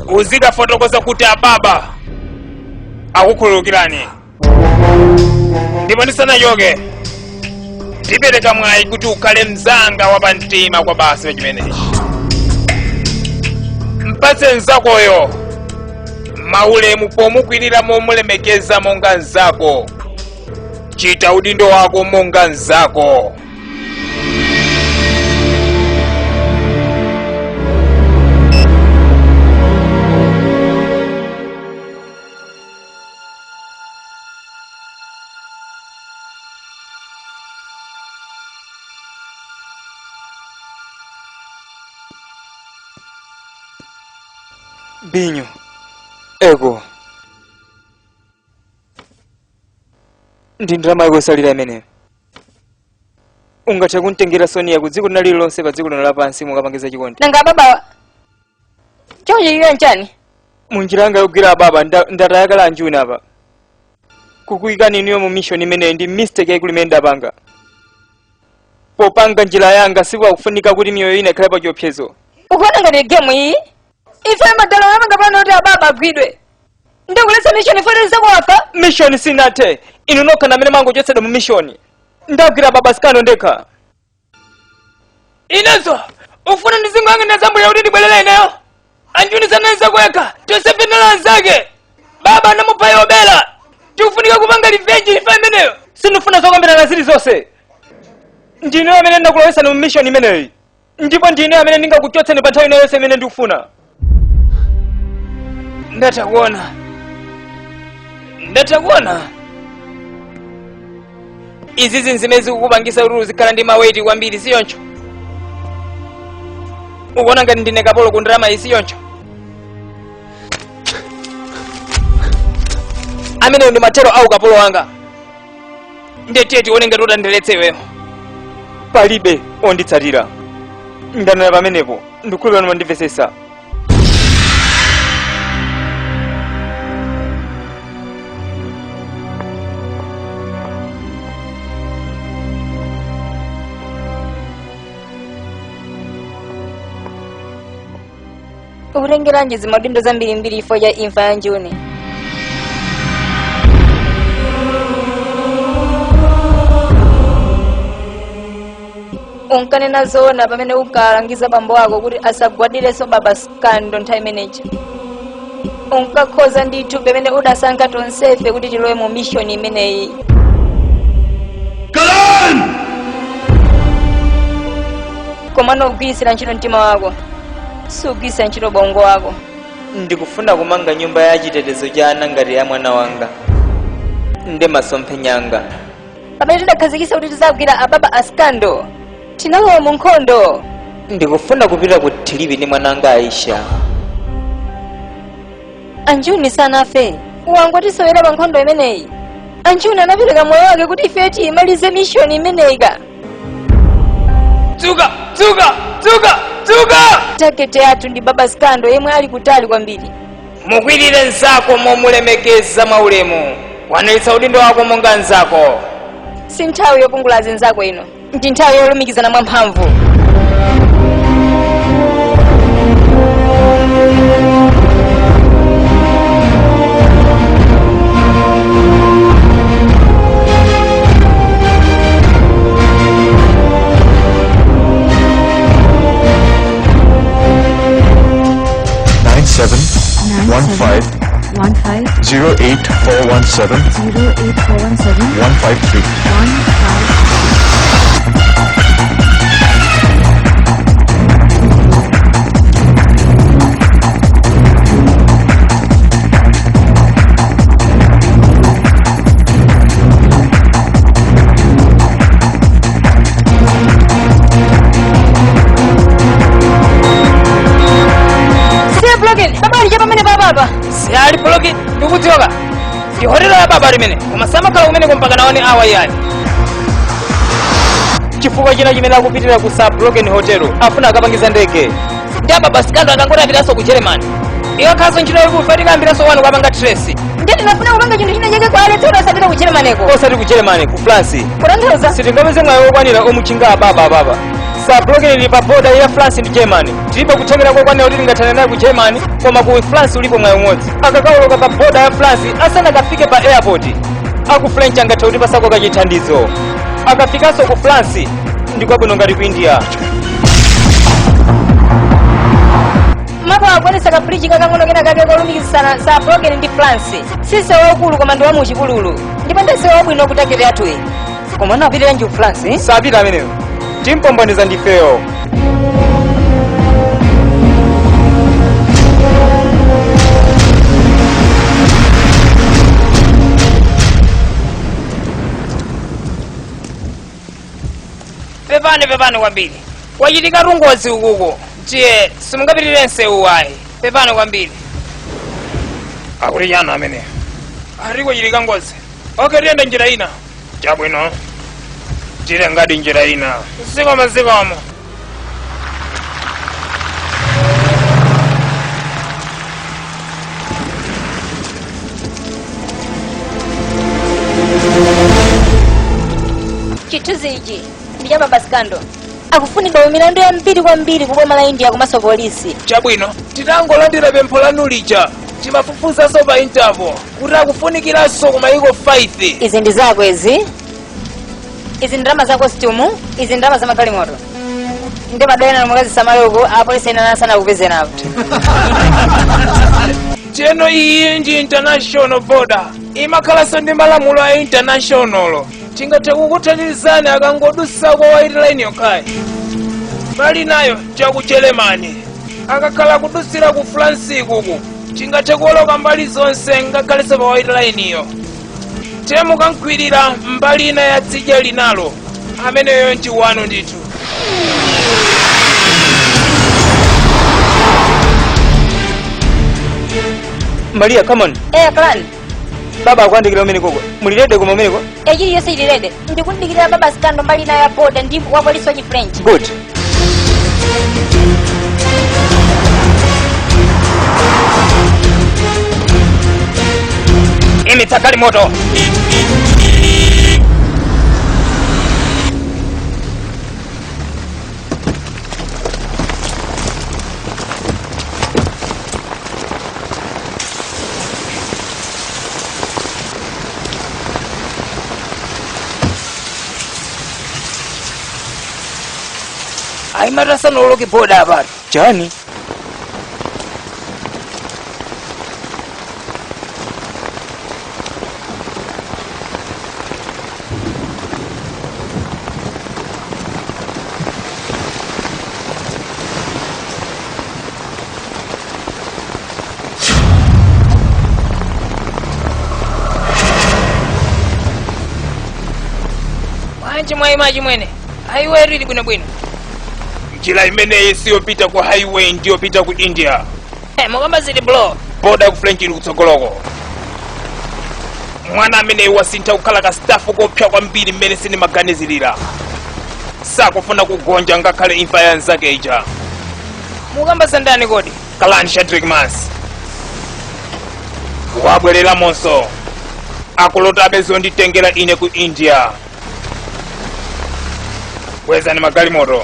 Uzikafotokoza kuti ababa akukhululukirani. Ndipo ndisanachoke ndipereka mwayi kuti ukhale mzanga wapamtima kwa basi pachimenechi. Mpatse mzakoyo maulemu pomukwirira momulemekeza monga mzako. Chita udindo wako monga mzako.
Binyo, ego, ndi ndalama yosalira imeneyo. Ungathe kuntengera Sonia ku dziko lina lililonse pa dziko lino lapansi mukapangiza chikondi.
Nanga baba, chochilira nchani?
Munjira yanga yogwira ababa ndatayakala Anjuni apa. Kukuyikani inuyo mu mission imeneyi ndi mistake yaikulu imene ndapanga. Popanga njira yanga sikufunika kuti miyoyo ina ikhale pa chiopsezo.
Ukuona ngati game iyi? Ife madalo amanga pano kuti ababa agwidwe. Ndikuletsa mission ifo zakuwafa.
Mission sinathe. Inu nokha namene mangochotsedwa mu mission. Ndagwira baba sikano ndekha.
Inenso ufuna ndizingoyang'anira zambwera kuti ndibwerere ineyo. Anjuni sanayesa kuyekha, Josephine anzake. Baba anamupha yobela. Tikufunika kupanga revenge ifa imeneyo.
Sindifuna zokambirana zilizonse. Ndine amene ndakulowetsani mu mission imeneyi, ndipo ndine amene ndingakuchotseni pa nthawi ina yonse imene ndikufuna.
Ndatha kuona, ndatha kuona izizi zimene zikukupangisa kuti uzikhala ndi maweti kwambiri, siyoncho? Ukuona ngati ndine kapolo ku ndalama iyi, siyoncho? Ameneyo ndi mathero au kapolo wanga.
Ndiye tiye tione ngati utandiletse iweyo.
Palibe onditsatira, ndanena pamenepo. Ndikhulupirira mwandimvetsetsa.
Ukutengeranji zimaudindo zambirimbiri chifukwa cha imfa ya Njuni? Unkanena zoona pamene unkalangiza bambo ako kuti asagwadirenso Baba Skando nthawi imeneyi. Unkakhoza ndithu pamene udasankha tonsefe kuti tilowe mu mission imeneyi. Komano ugwiritsira ntchito mtima wako, sugwiritsa ntchito bongo wako.
Ndikufuna kumanga nyumba ya chitetezo cha ana ngati ya mwana wanga ndi masomphenya anga.
Pamene tidakhazikitsa kuti tizagwira ababa askando, tinalowa mu nkhondo.
Ndikufuna kupita ku thilipi ndi mwana wanga Aisha.
Anjuni sanafe, wangotisowera pa nkhondo imeneyi. Anjuni anapereka moyo wake kuti ife tiyimalize mission imeneyi ka.
Dzuka, dzuka, dzuka, dzuka!
Target yathu ndi Baba Skando yemwe ali kutali kwambiri.
Mukwirire mnzako momulemekeza mwaulemu. Kwaniritsa udindo wako monga mnzako.
Si nthawi yopungula azinzako ino, ndi nthawi yolumikizana mwamphamvu.
97 15
15
08417
08417
153.
15.
Siya broken, baba ali pamene papapa.
Siyali poloki, ndikudziwa ndi hotelo ya baba limene, koma samakhala kumene mpaka naone awa iyayi.
Chifukwa china chimene akupitira ku Sir Broken Hotel, afuna akapangiza ndege.
Ndi ababa Skando akangoti apitanso ku Germany, ikakhalanso ntchito yakufa tikayambiranso wanu kupanga trace.
Ndiye tinafuna kupanga chinthu china chake kwa aletsa kuti asapita ku Germany ko.
Osati ku Germany, ku France.
Kutanthauza?
Sitingapeze mwayi wokwanira omutchinga ababa ababa. Sir Broken ili pa border ya France ndi Germany. Tilibe kuthekera kokwanira kuti tingathane naye ku Germany, koma ku France ulipo mwayi umodzi. Akakawoloka pa border ya France asanakafike pa airport, aku French angathe kuti pasako kachithandizo. Akafikanso ku France ndi kwabwino ngati ku India.
Mapa akuonetsa ka bridge kakang'ono kena kake kolumikizana Sir Broken ndi France. Si msewu waukulu koma ndi wa muchipululu, ndipo ndi msewu wabwino ku target yathuyi. Koma anapitiranji ku France, eh?
Sapita ameneyo, timpomboneza ndifeyo.
Pepani, pepani kwambiri, kwachitika ngozi ukuko, tiye simungapitirire msewu ayi. Pepani kwambiri. Akuti chana amene ari kwachitika ngozi. Okay, tiyenda njira ina. Chabwino, tile ngati njira ina. Zikomo, zikomo.
Chithunzi ichi ndi cha Baba Skando. Akufunidwa milandu yambiri kwambiri ku boma la India komanso polisi.
Chabwino, titangolandira pempho lanu lija, timafufuzaso pa Interpol kuti akufunikiranso ku mayiko 5.
Izi ndi zako izi. Izi ndalama za costume, izi ndalama za magalimoto. Ndi madwena mukazisamaloko, apolisi ena sanakupeze napo.
Cheno iyi ndi international border, imakhalanso ndi malamulo a international. Tingathe kukuthandizani akangodusako white line yokhayi, pali nayo chaku Germany. Akakhala kudusira ku France kuku, tingathe kuwoloka mbali zonse ngakhalenso pa white line iyo. Tiye mukankhwirira mbali ina ya tsidya linalo, ameneyo ndi wanu ndithu.
Maria, come on.
Eh, clan.
Baba akuyandikira umene koko. Muli ready koma umeneko?
Chiliyonse chili ready. Ndikundikirira baba Sikando mbali ina ya boda ndi wapolisi wa Chifrench.
Good.
Imitsa galimoto. Ayi sanaloke boda apatu.
Chani?
Bwanji mwayima chimwene? Highway ili bwinobwino.
Njira imeneyi siyopita ku highway, ndiyopita ku India.
Mukamba zili blo.
Boda ku French ili kutsogoloko. Mwana ameneyi wasintha kukhala ka staff kopsa kwambiri mmene sindimaganizirira. Sakufuna kugonja ngakhale imfa ya nzake ija.
Mukamba zandani kodi?
Kalani Shadrack Mas wabwereramonso, akulotabe zonditengera ine ku India. Kwezani magalimoto.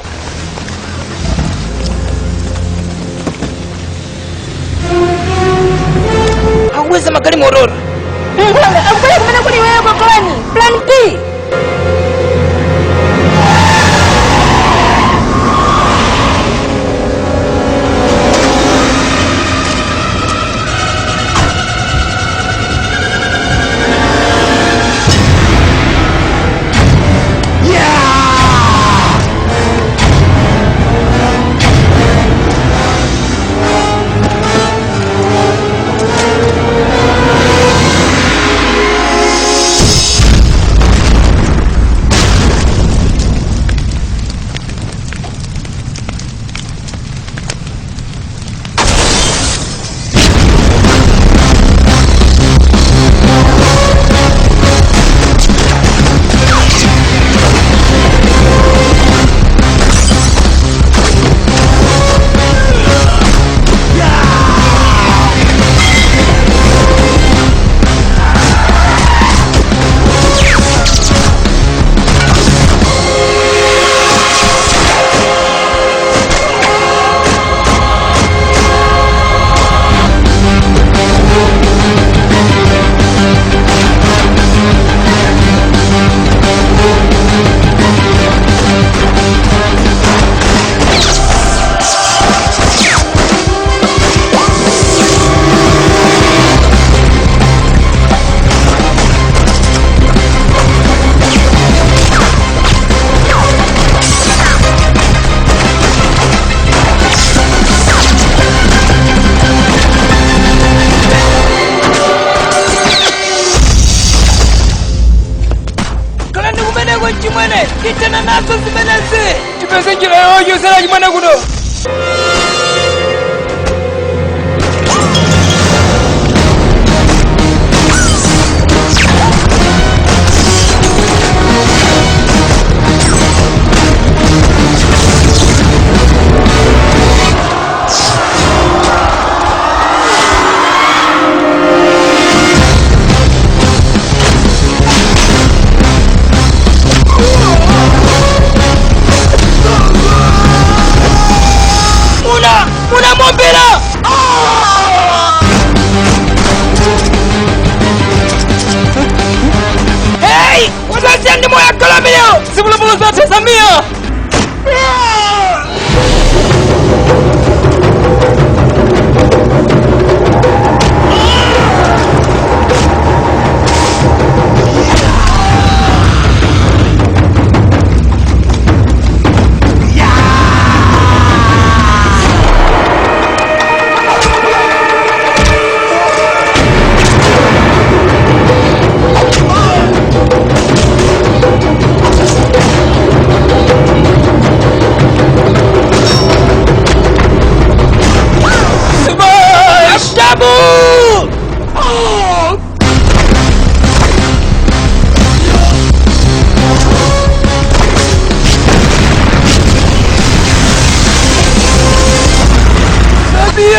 Akukweza magalimoto.
Akubwera kumene kuli iweyo kokolani. Plan B.
Kalani kumeneko chimwene. Tithana nazo zimenezi. Tipeze njira yochosera chimwene kuno.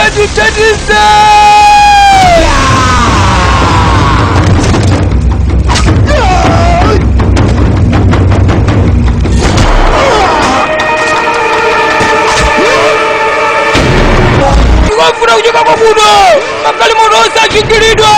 Muzatithandize! Ndikufuna kuchoka kwakuno, magalimoto onse achingiridwe.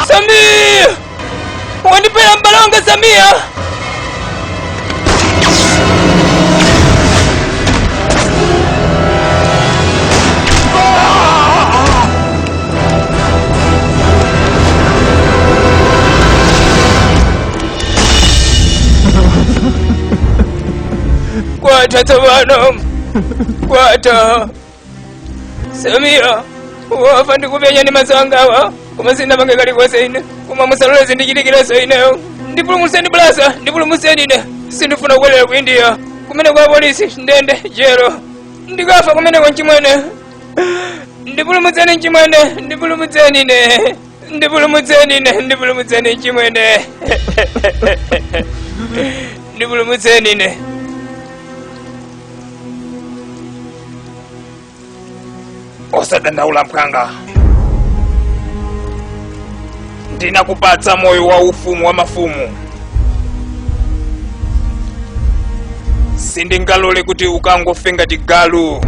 Samia! Wandipera m'bale wanga Samia! Kwata tsopano, kwata. Samia, wafa ndikupenya ndi maso angawa, koma sindinapange kalikonse ine. Koma musalole zindichitikirenso ineyo. Ndipulumutseni brother, ndipulumutseni ine. Sindifuna kubwerera ku India kumene kwa polisi, ndende, jelo. Ndikafa kumeneko mchimwene. Ndipulumutseni mchimwene, ndipulumutseni ine, ndipulumutseni ine, ndipulumutseni mchimwene, ndipulumutseni ine.
Osadandaula mphwanga, ndinakupatsa moyo wa ufumu wa mafumu. Sindingalole kuti ukangofe ngati galu.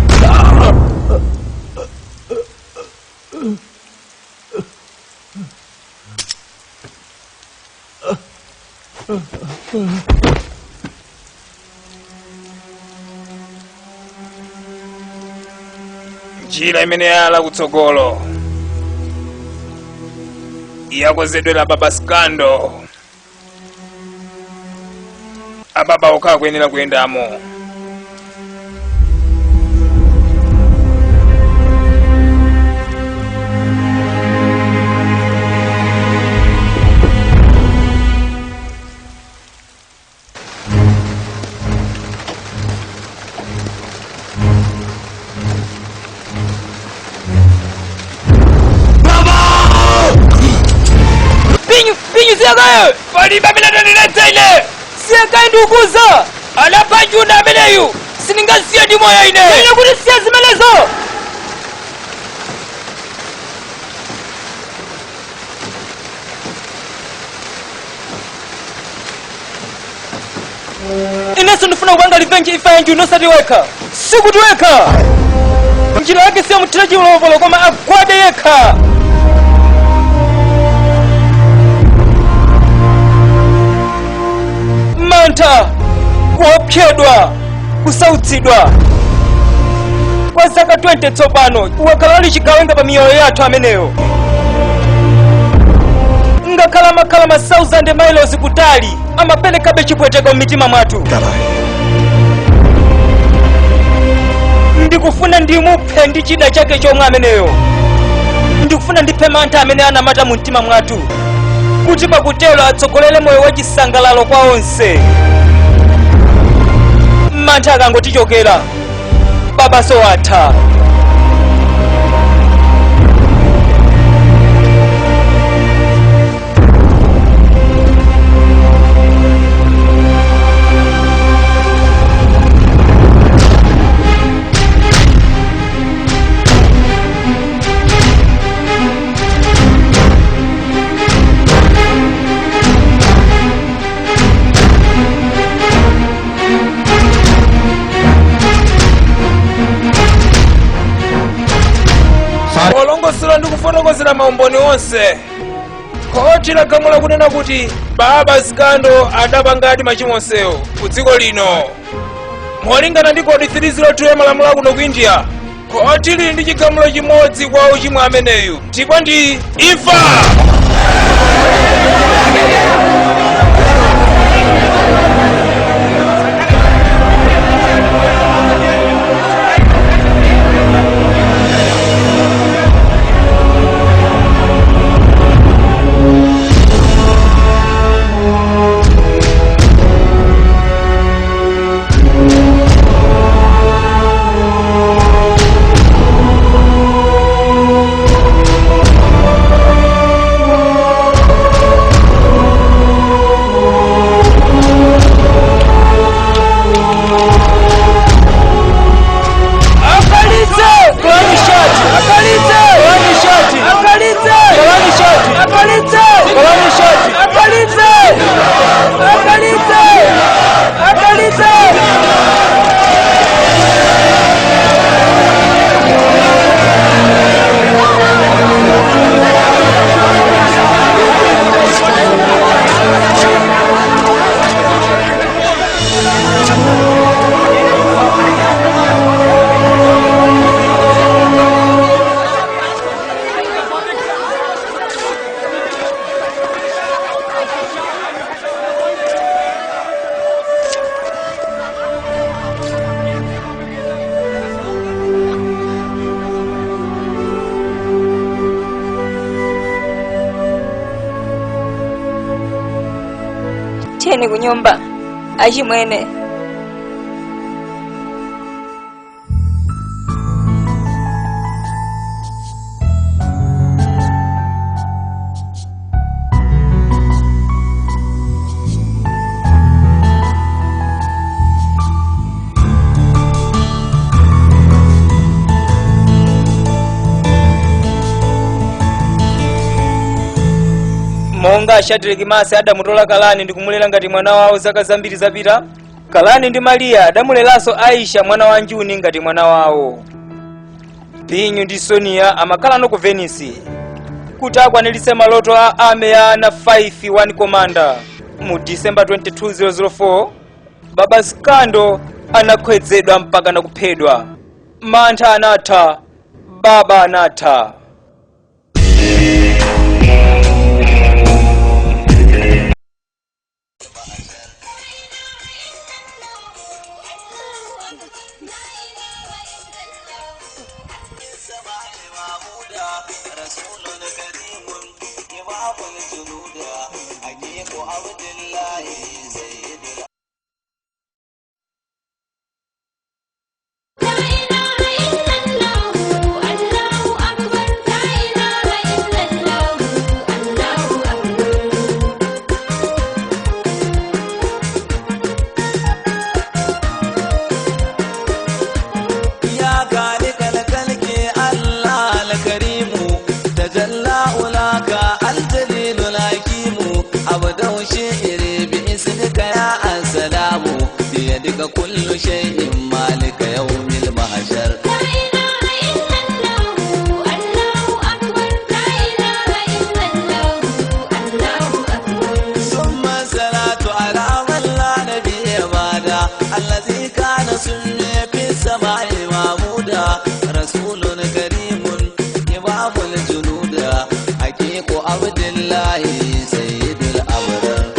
Njira imene yala kutsogolo yakonzedwera Baba Skando. Ababa okha akuyenera kuyendamo.
Pinyu, pinyu siyakayo!
Palibe amene atandiletsa ine.
Siyakayo ndikukuza!
Anapha Juna ameneyu, sindingasiye ndi moyo ine.
Ine kuti siya zimenezo! Inenso ndifuna kupanga revenge imfa ya Njuni, osati wekha. Sikuti wekha. Njira yake siyamuthira chivolovolo, koma agwade yekha. Mantha, kuopsedwa, kusautsidwa kwa zaka 20 tsopano wakhala ali chigawenga pa miyoyo yathu ameneyo. Ngakhala makhala ma 1000 miles kutali, amaperekabe chipweteko m'mitima mwathu. Ndikufuna ndimuphe ndi chida chake chomwe ameneyo. Ndikufuna ndiphe mantha amene anamata mu mtima mwathu, kuti pakutero atsogolere moyo wachisangalalo kwa onse. Mantha akangotichokera, baba sowatha.
Polongosola ndi kufotokozera maumboni onse, khoti lagamula kunena kuti Baba Skando adapangadi machimo onsewo ku dziko lino. Molingana ndi kodi 302 ya malamulo akuno ku India, khoti lili ndi chigamulo chimodzi kwa uchimwa ameneyu, ndipo ndi imfa.
Tiyeni kunyumba achimwene.
Monga Shadraki Masi adamutola Kalani ndi kumulera ngati mwana wawo zaka zambiri zapita, Kalani ndi Mariya adamuleranso Aisha mwana wa Njuni ngati mwana wawo. Binyu ndi Sonia amakhala ku Venice kuti akwaniritse maloto a ame ya ana 5 1 Commander. Mu December 22004 Baba Skando anakhwedzedwa mpaka nakuphedwa. Mantha anatha, baba anatha.
يا خالق الخلق الله الكريم تجلى أولاك الجليل الحكيم أبدأ شعري باسمك يا السلام بيدك كل شيء مالك يوم المحشر. ثم الصلاة على من لا نبي بعده الذي كان سمي في السماء معبودا رسول كريم إمام الجنود حقيق عبد الله سيد الأبرار.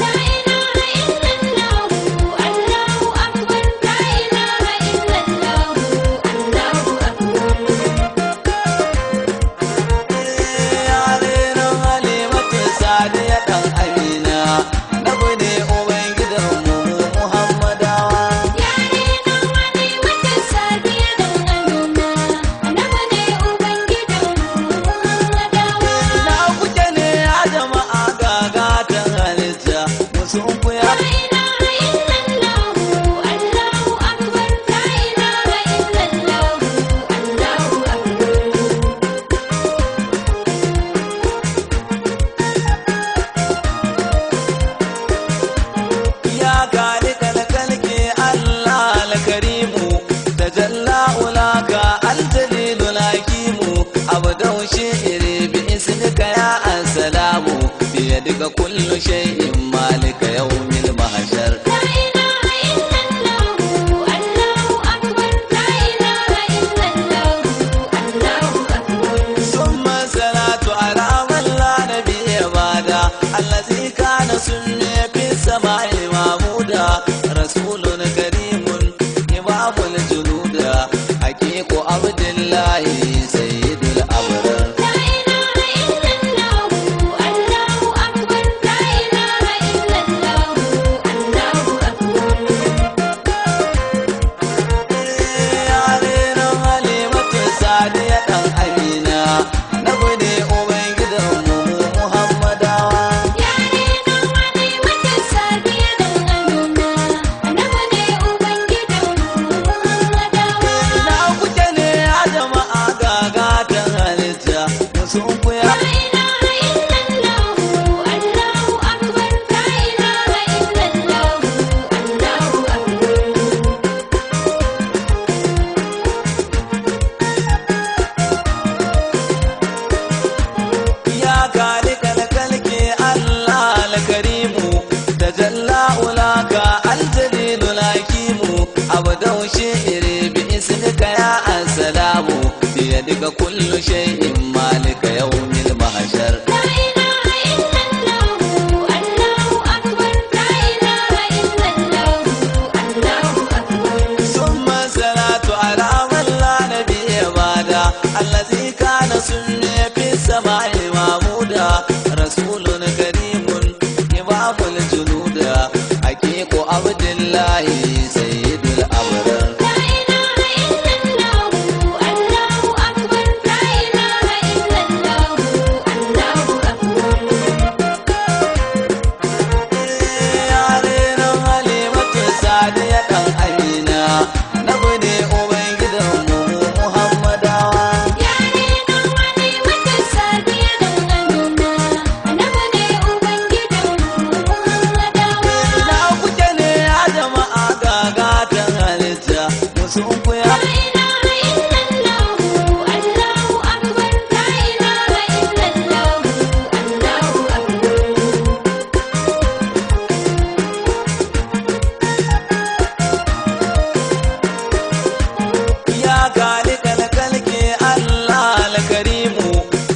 يا خالق الخلق الله الكريم تجلى أولاك الجليل الحكيم أبدأ شعري باسمك يا السلام بيدك كل شيء مالك يوم المحشر. ثم الصلاة على من لا نبي بعده الذي كان سمي في السماء معبودا رسول كريم إمام الجنود حقيق عبد الله سيد الأبرار. يا خالق الخلق الله الكريم تجلى أولاك الجليل الحكيم أبدأ شعري باسمك يا السلام بيدك كل شيء مالك يوم المحشر. ثم الصلاة على من لا نبي بعده الذي كان سمي في السماء معبودا رسول كريم إمام الجنود. Abdullahi Sayyidul Abrar.
La ilaha illallah, Allahu akbar. La ilaha illallah, Allahu akbar.
Yarenan Halimatu Sadiya ɗan Amina, nabi ne ubangidanmu mu Muhammadawa.
Yarenan Halimatu Sadiya ɗan Amina, annabi ne ubangidanmu Muhammadawa.
Ina kuke ne ya jama'a gagatan halitta, musun kuya.
La ilaha illallah, Allahu akbar. La ilaha illallah, Allahu akbar.
Ya kalikal kalki Allah alkarimu,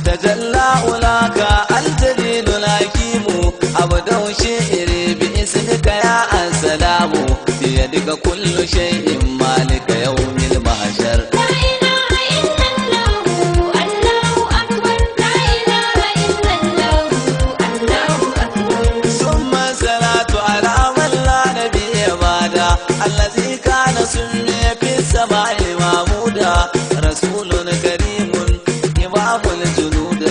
tajalla ulaka aljalilul hakimu, abdau shi'ri bi ismika ya assalamu, biyadika kullu shay'in malika yawmil mahshar.
La ilaha illallah, Allahu akbar. La ilaha illallah, Allahu akbar.
ثم الصلاة على من لا نبي بعده، الذي كان سمي في السماء محمودا، رسول كريم إمام الجنود،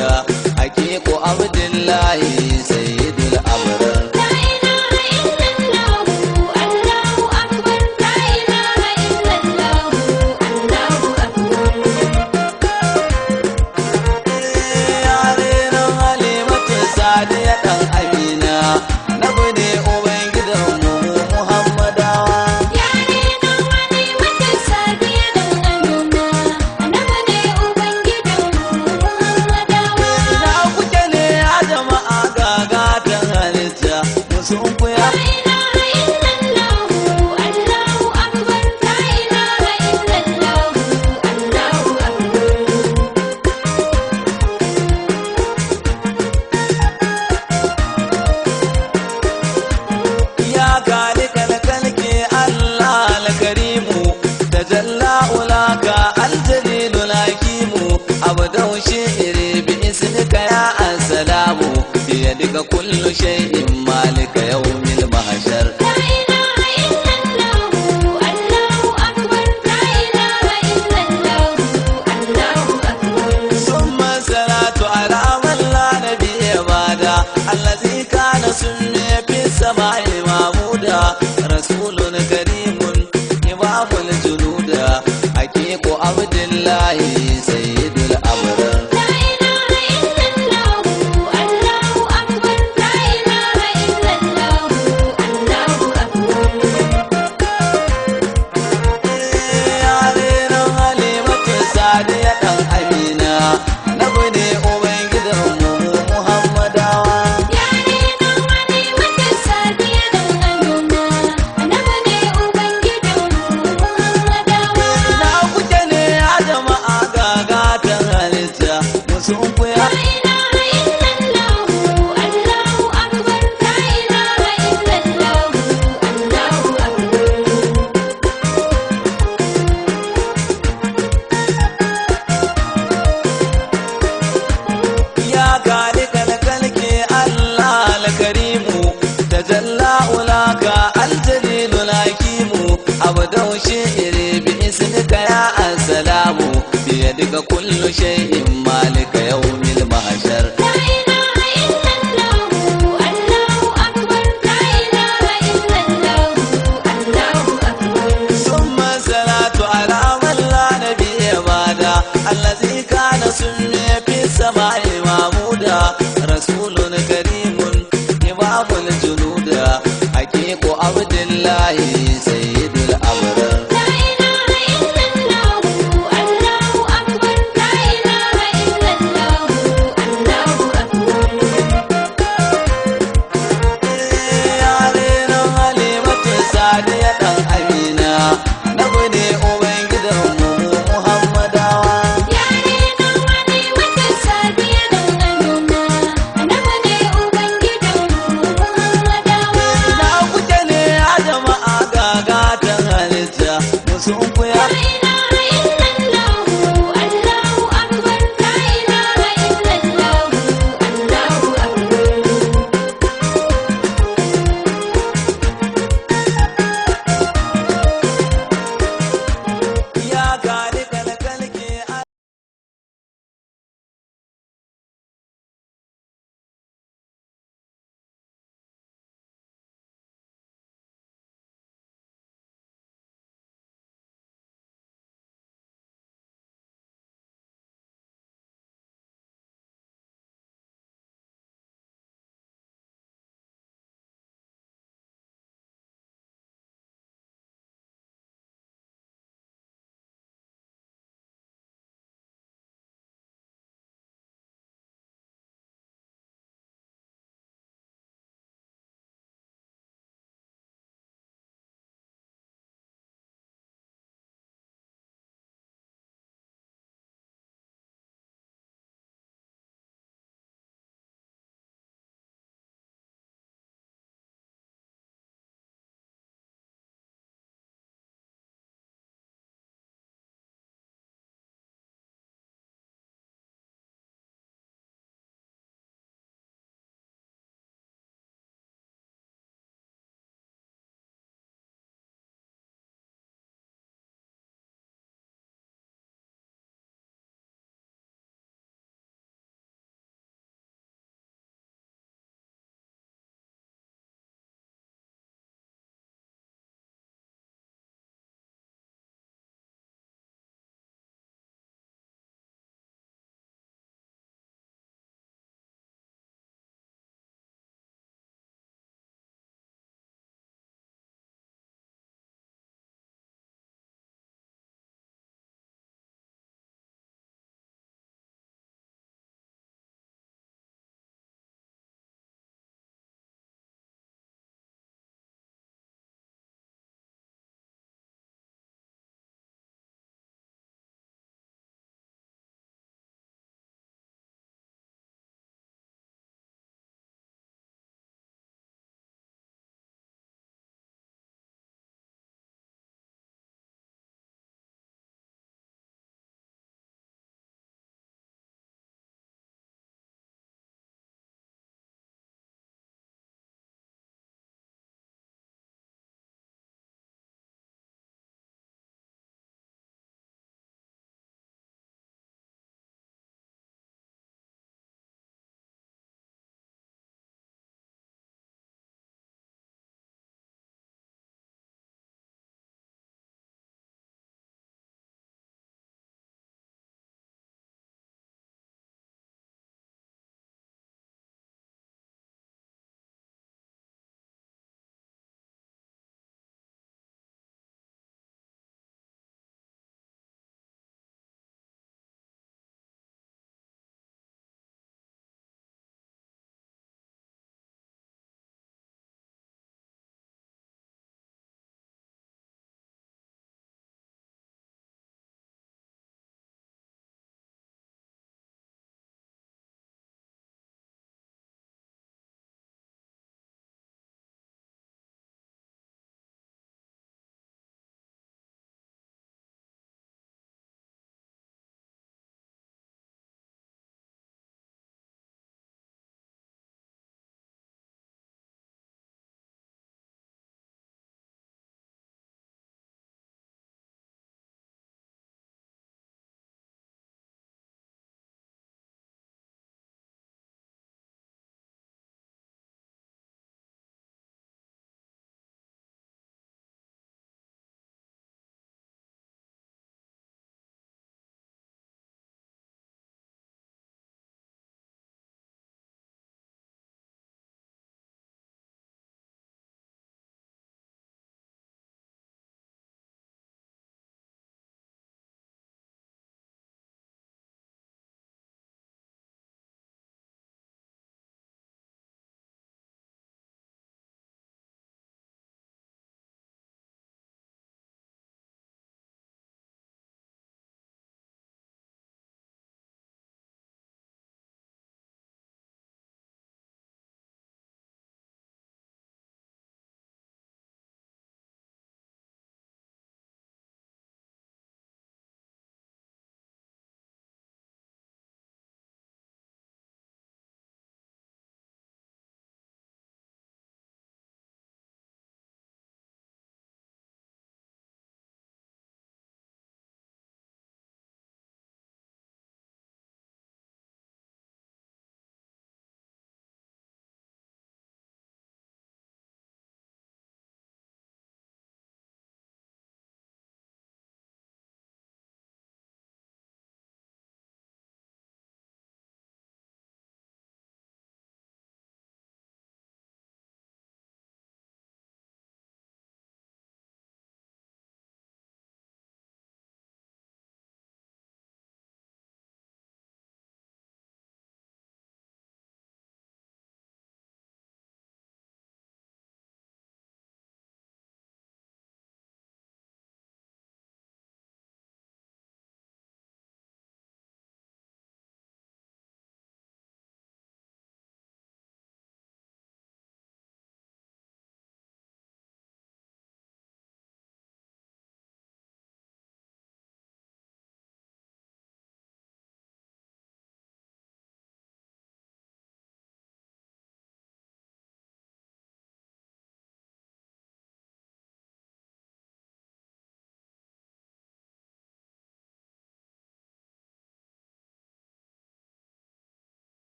حقيق عبد الله سيد الأبرار.
La ilaha illallah, Allahu akbar. La ilaha illallah, Allahu akbar.
Yarenan Halimatu Sadiya ɗan Amina, nabi ne ubangidanmu mu Muhammadawa.
Yarenan Halimatu Sadiya ɗan Amina, annabi ne ubangidanmu Muhammadawa.
Ina kuke ne ya jama'a gagatan halitta, musun kuya.
La ilaha illallah, Allahu akbar. La ilaha illallah, Allahu akbar.
Ya kalikal kalki Allah alkarimu, tajalla ulaka aljalilul hakimu, abdau shi'ri bi ismika ya assalamu, biyadika kullu shay'in malika yawmil mahshar.
La ilaha illallah, Allahu akbar. La ilaha illallah, Allahu akbar.
ثم الصلاة على من لا نبي بعده، الذي كان سمي في السماء محمودا، رسول كريم إمام الجنود، حقيق عبد الله سيد الأبرار.
La ilaha illallah, Allahu akbar. La ilaha illallah, Allahu akbar.
Yarenan Halimatu Sadiya ɗan Amina, nabi ne ubangidanmu mu Muhammadawa.
Yarenan Halimatu Sadiya ɗan Amina, annabi ne ubangidanmu Muhammadawa.
Ina kuke ne ya jama'a gagatan halitta, musun kuya.
La ilaha illallah, Allahu akbar. La ilaha illallah, Allahu akbar.
Ya kalikal kalki Allah alkarimu, tajalla ulaka aljalilul hakimu, abdau shi'ri bi ismika ya assalamu, biyadika kullu shay'in malika yawmil mahshar.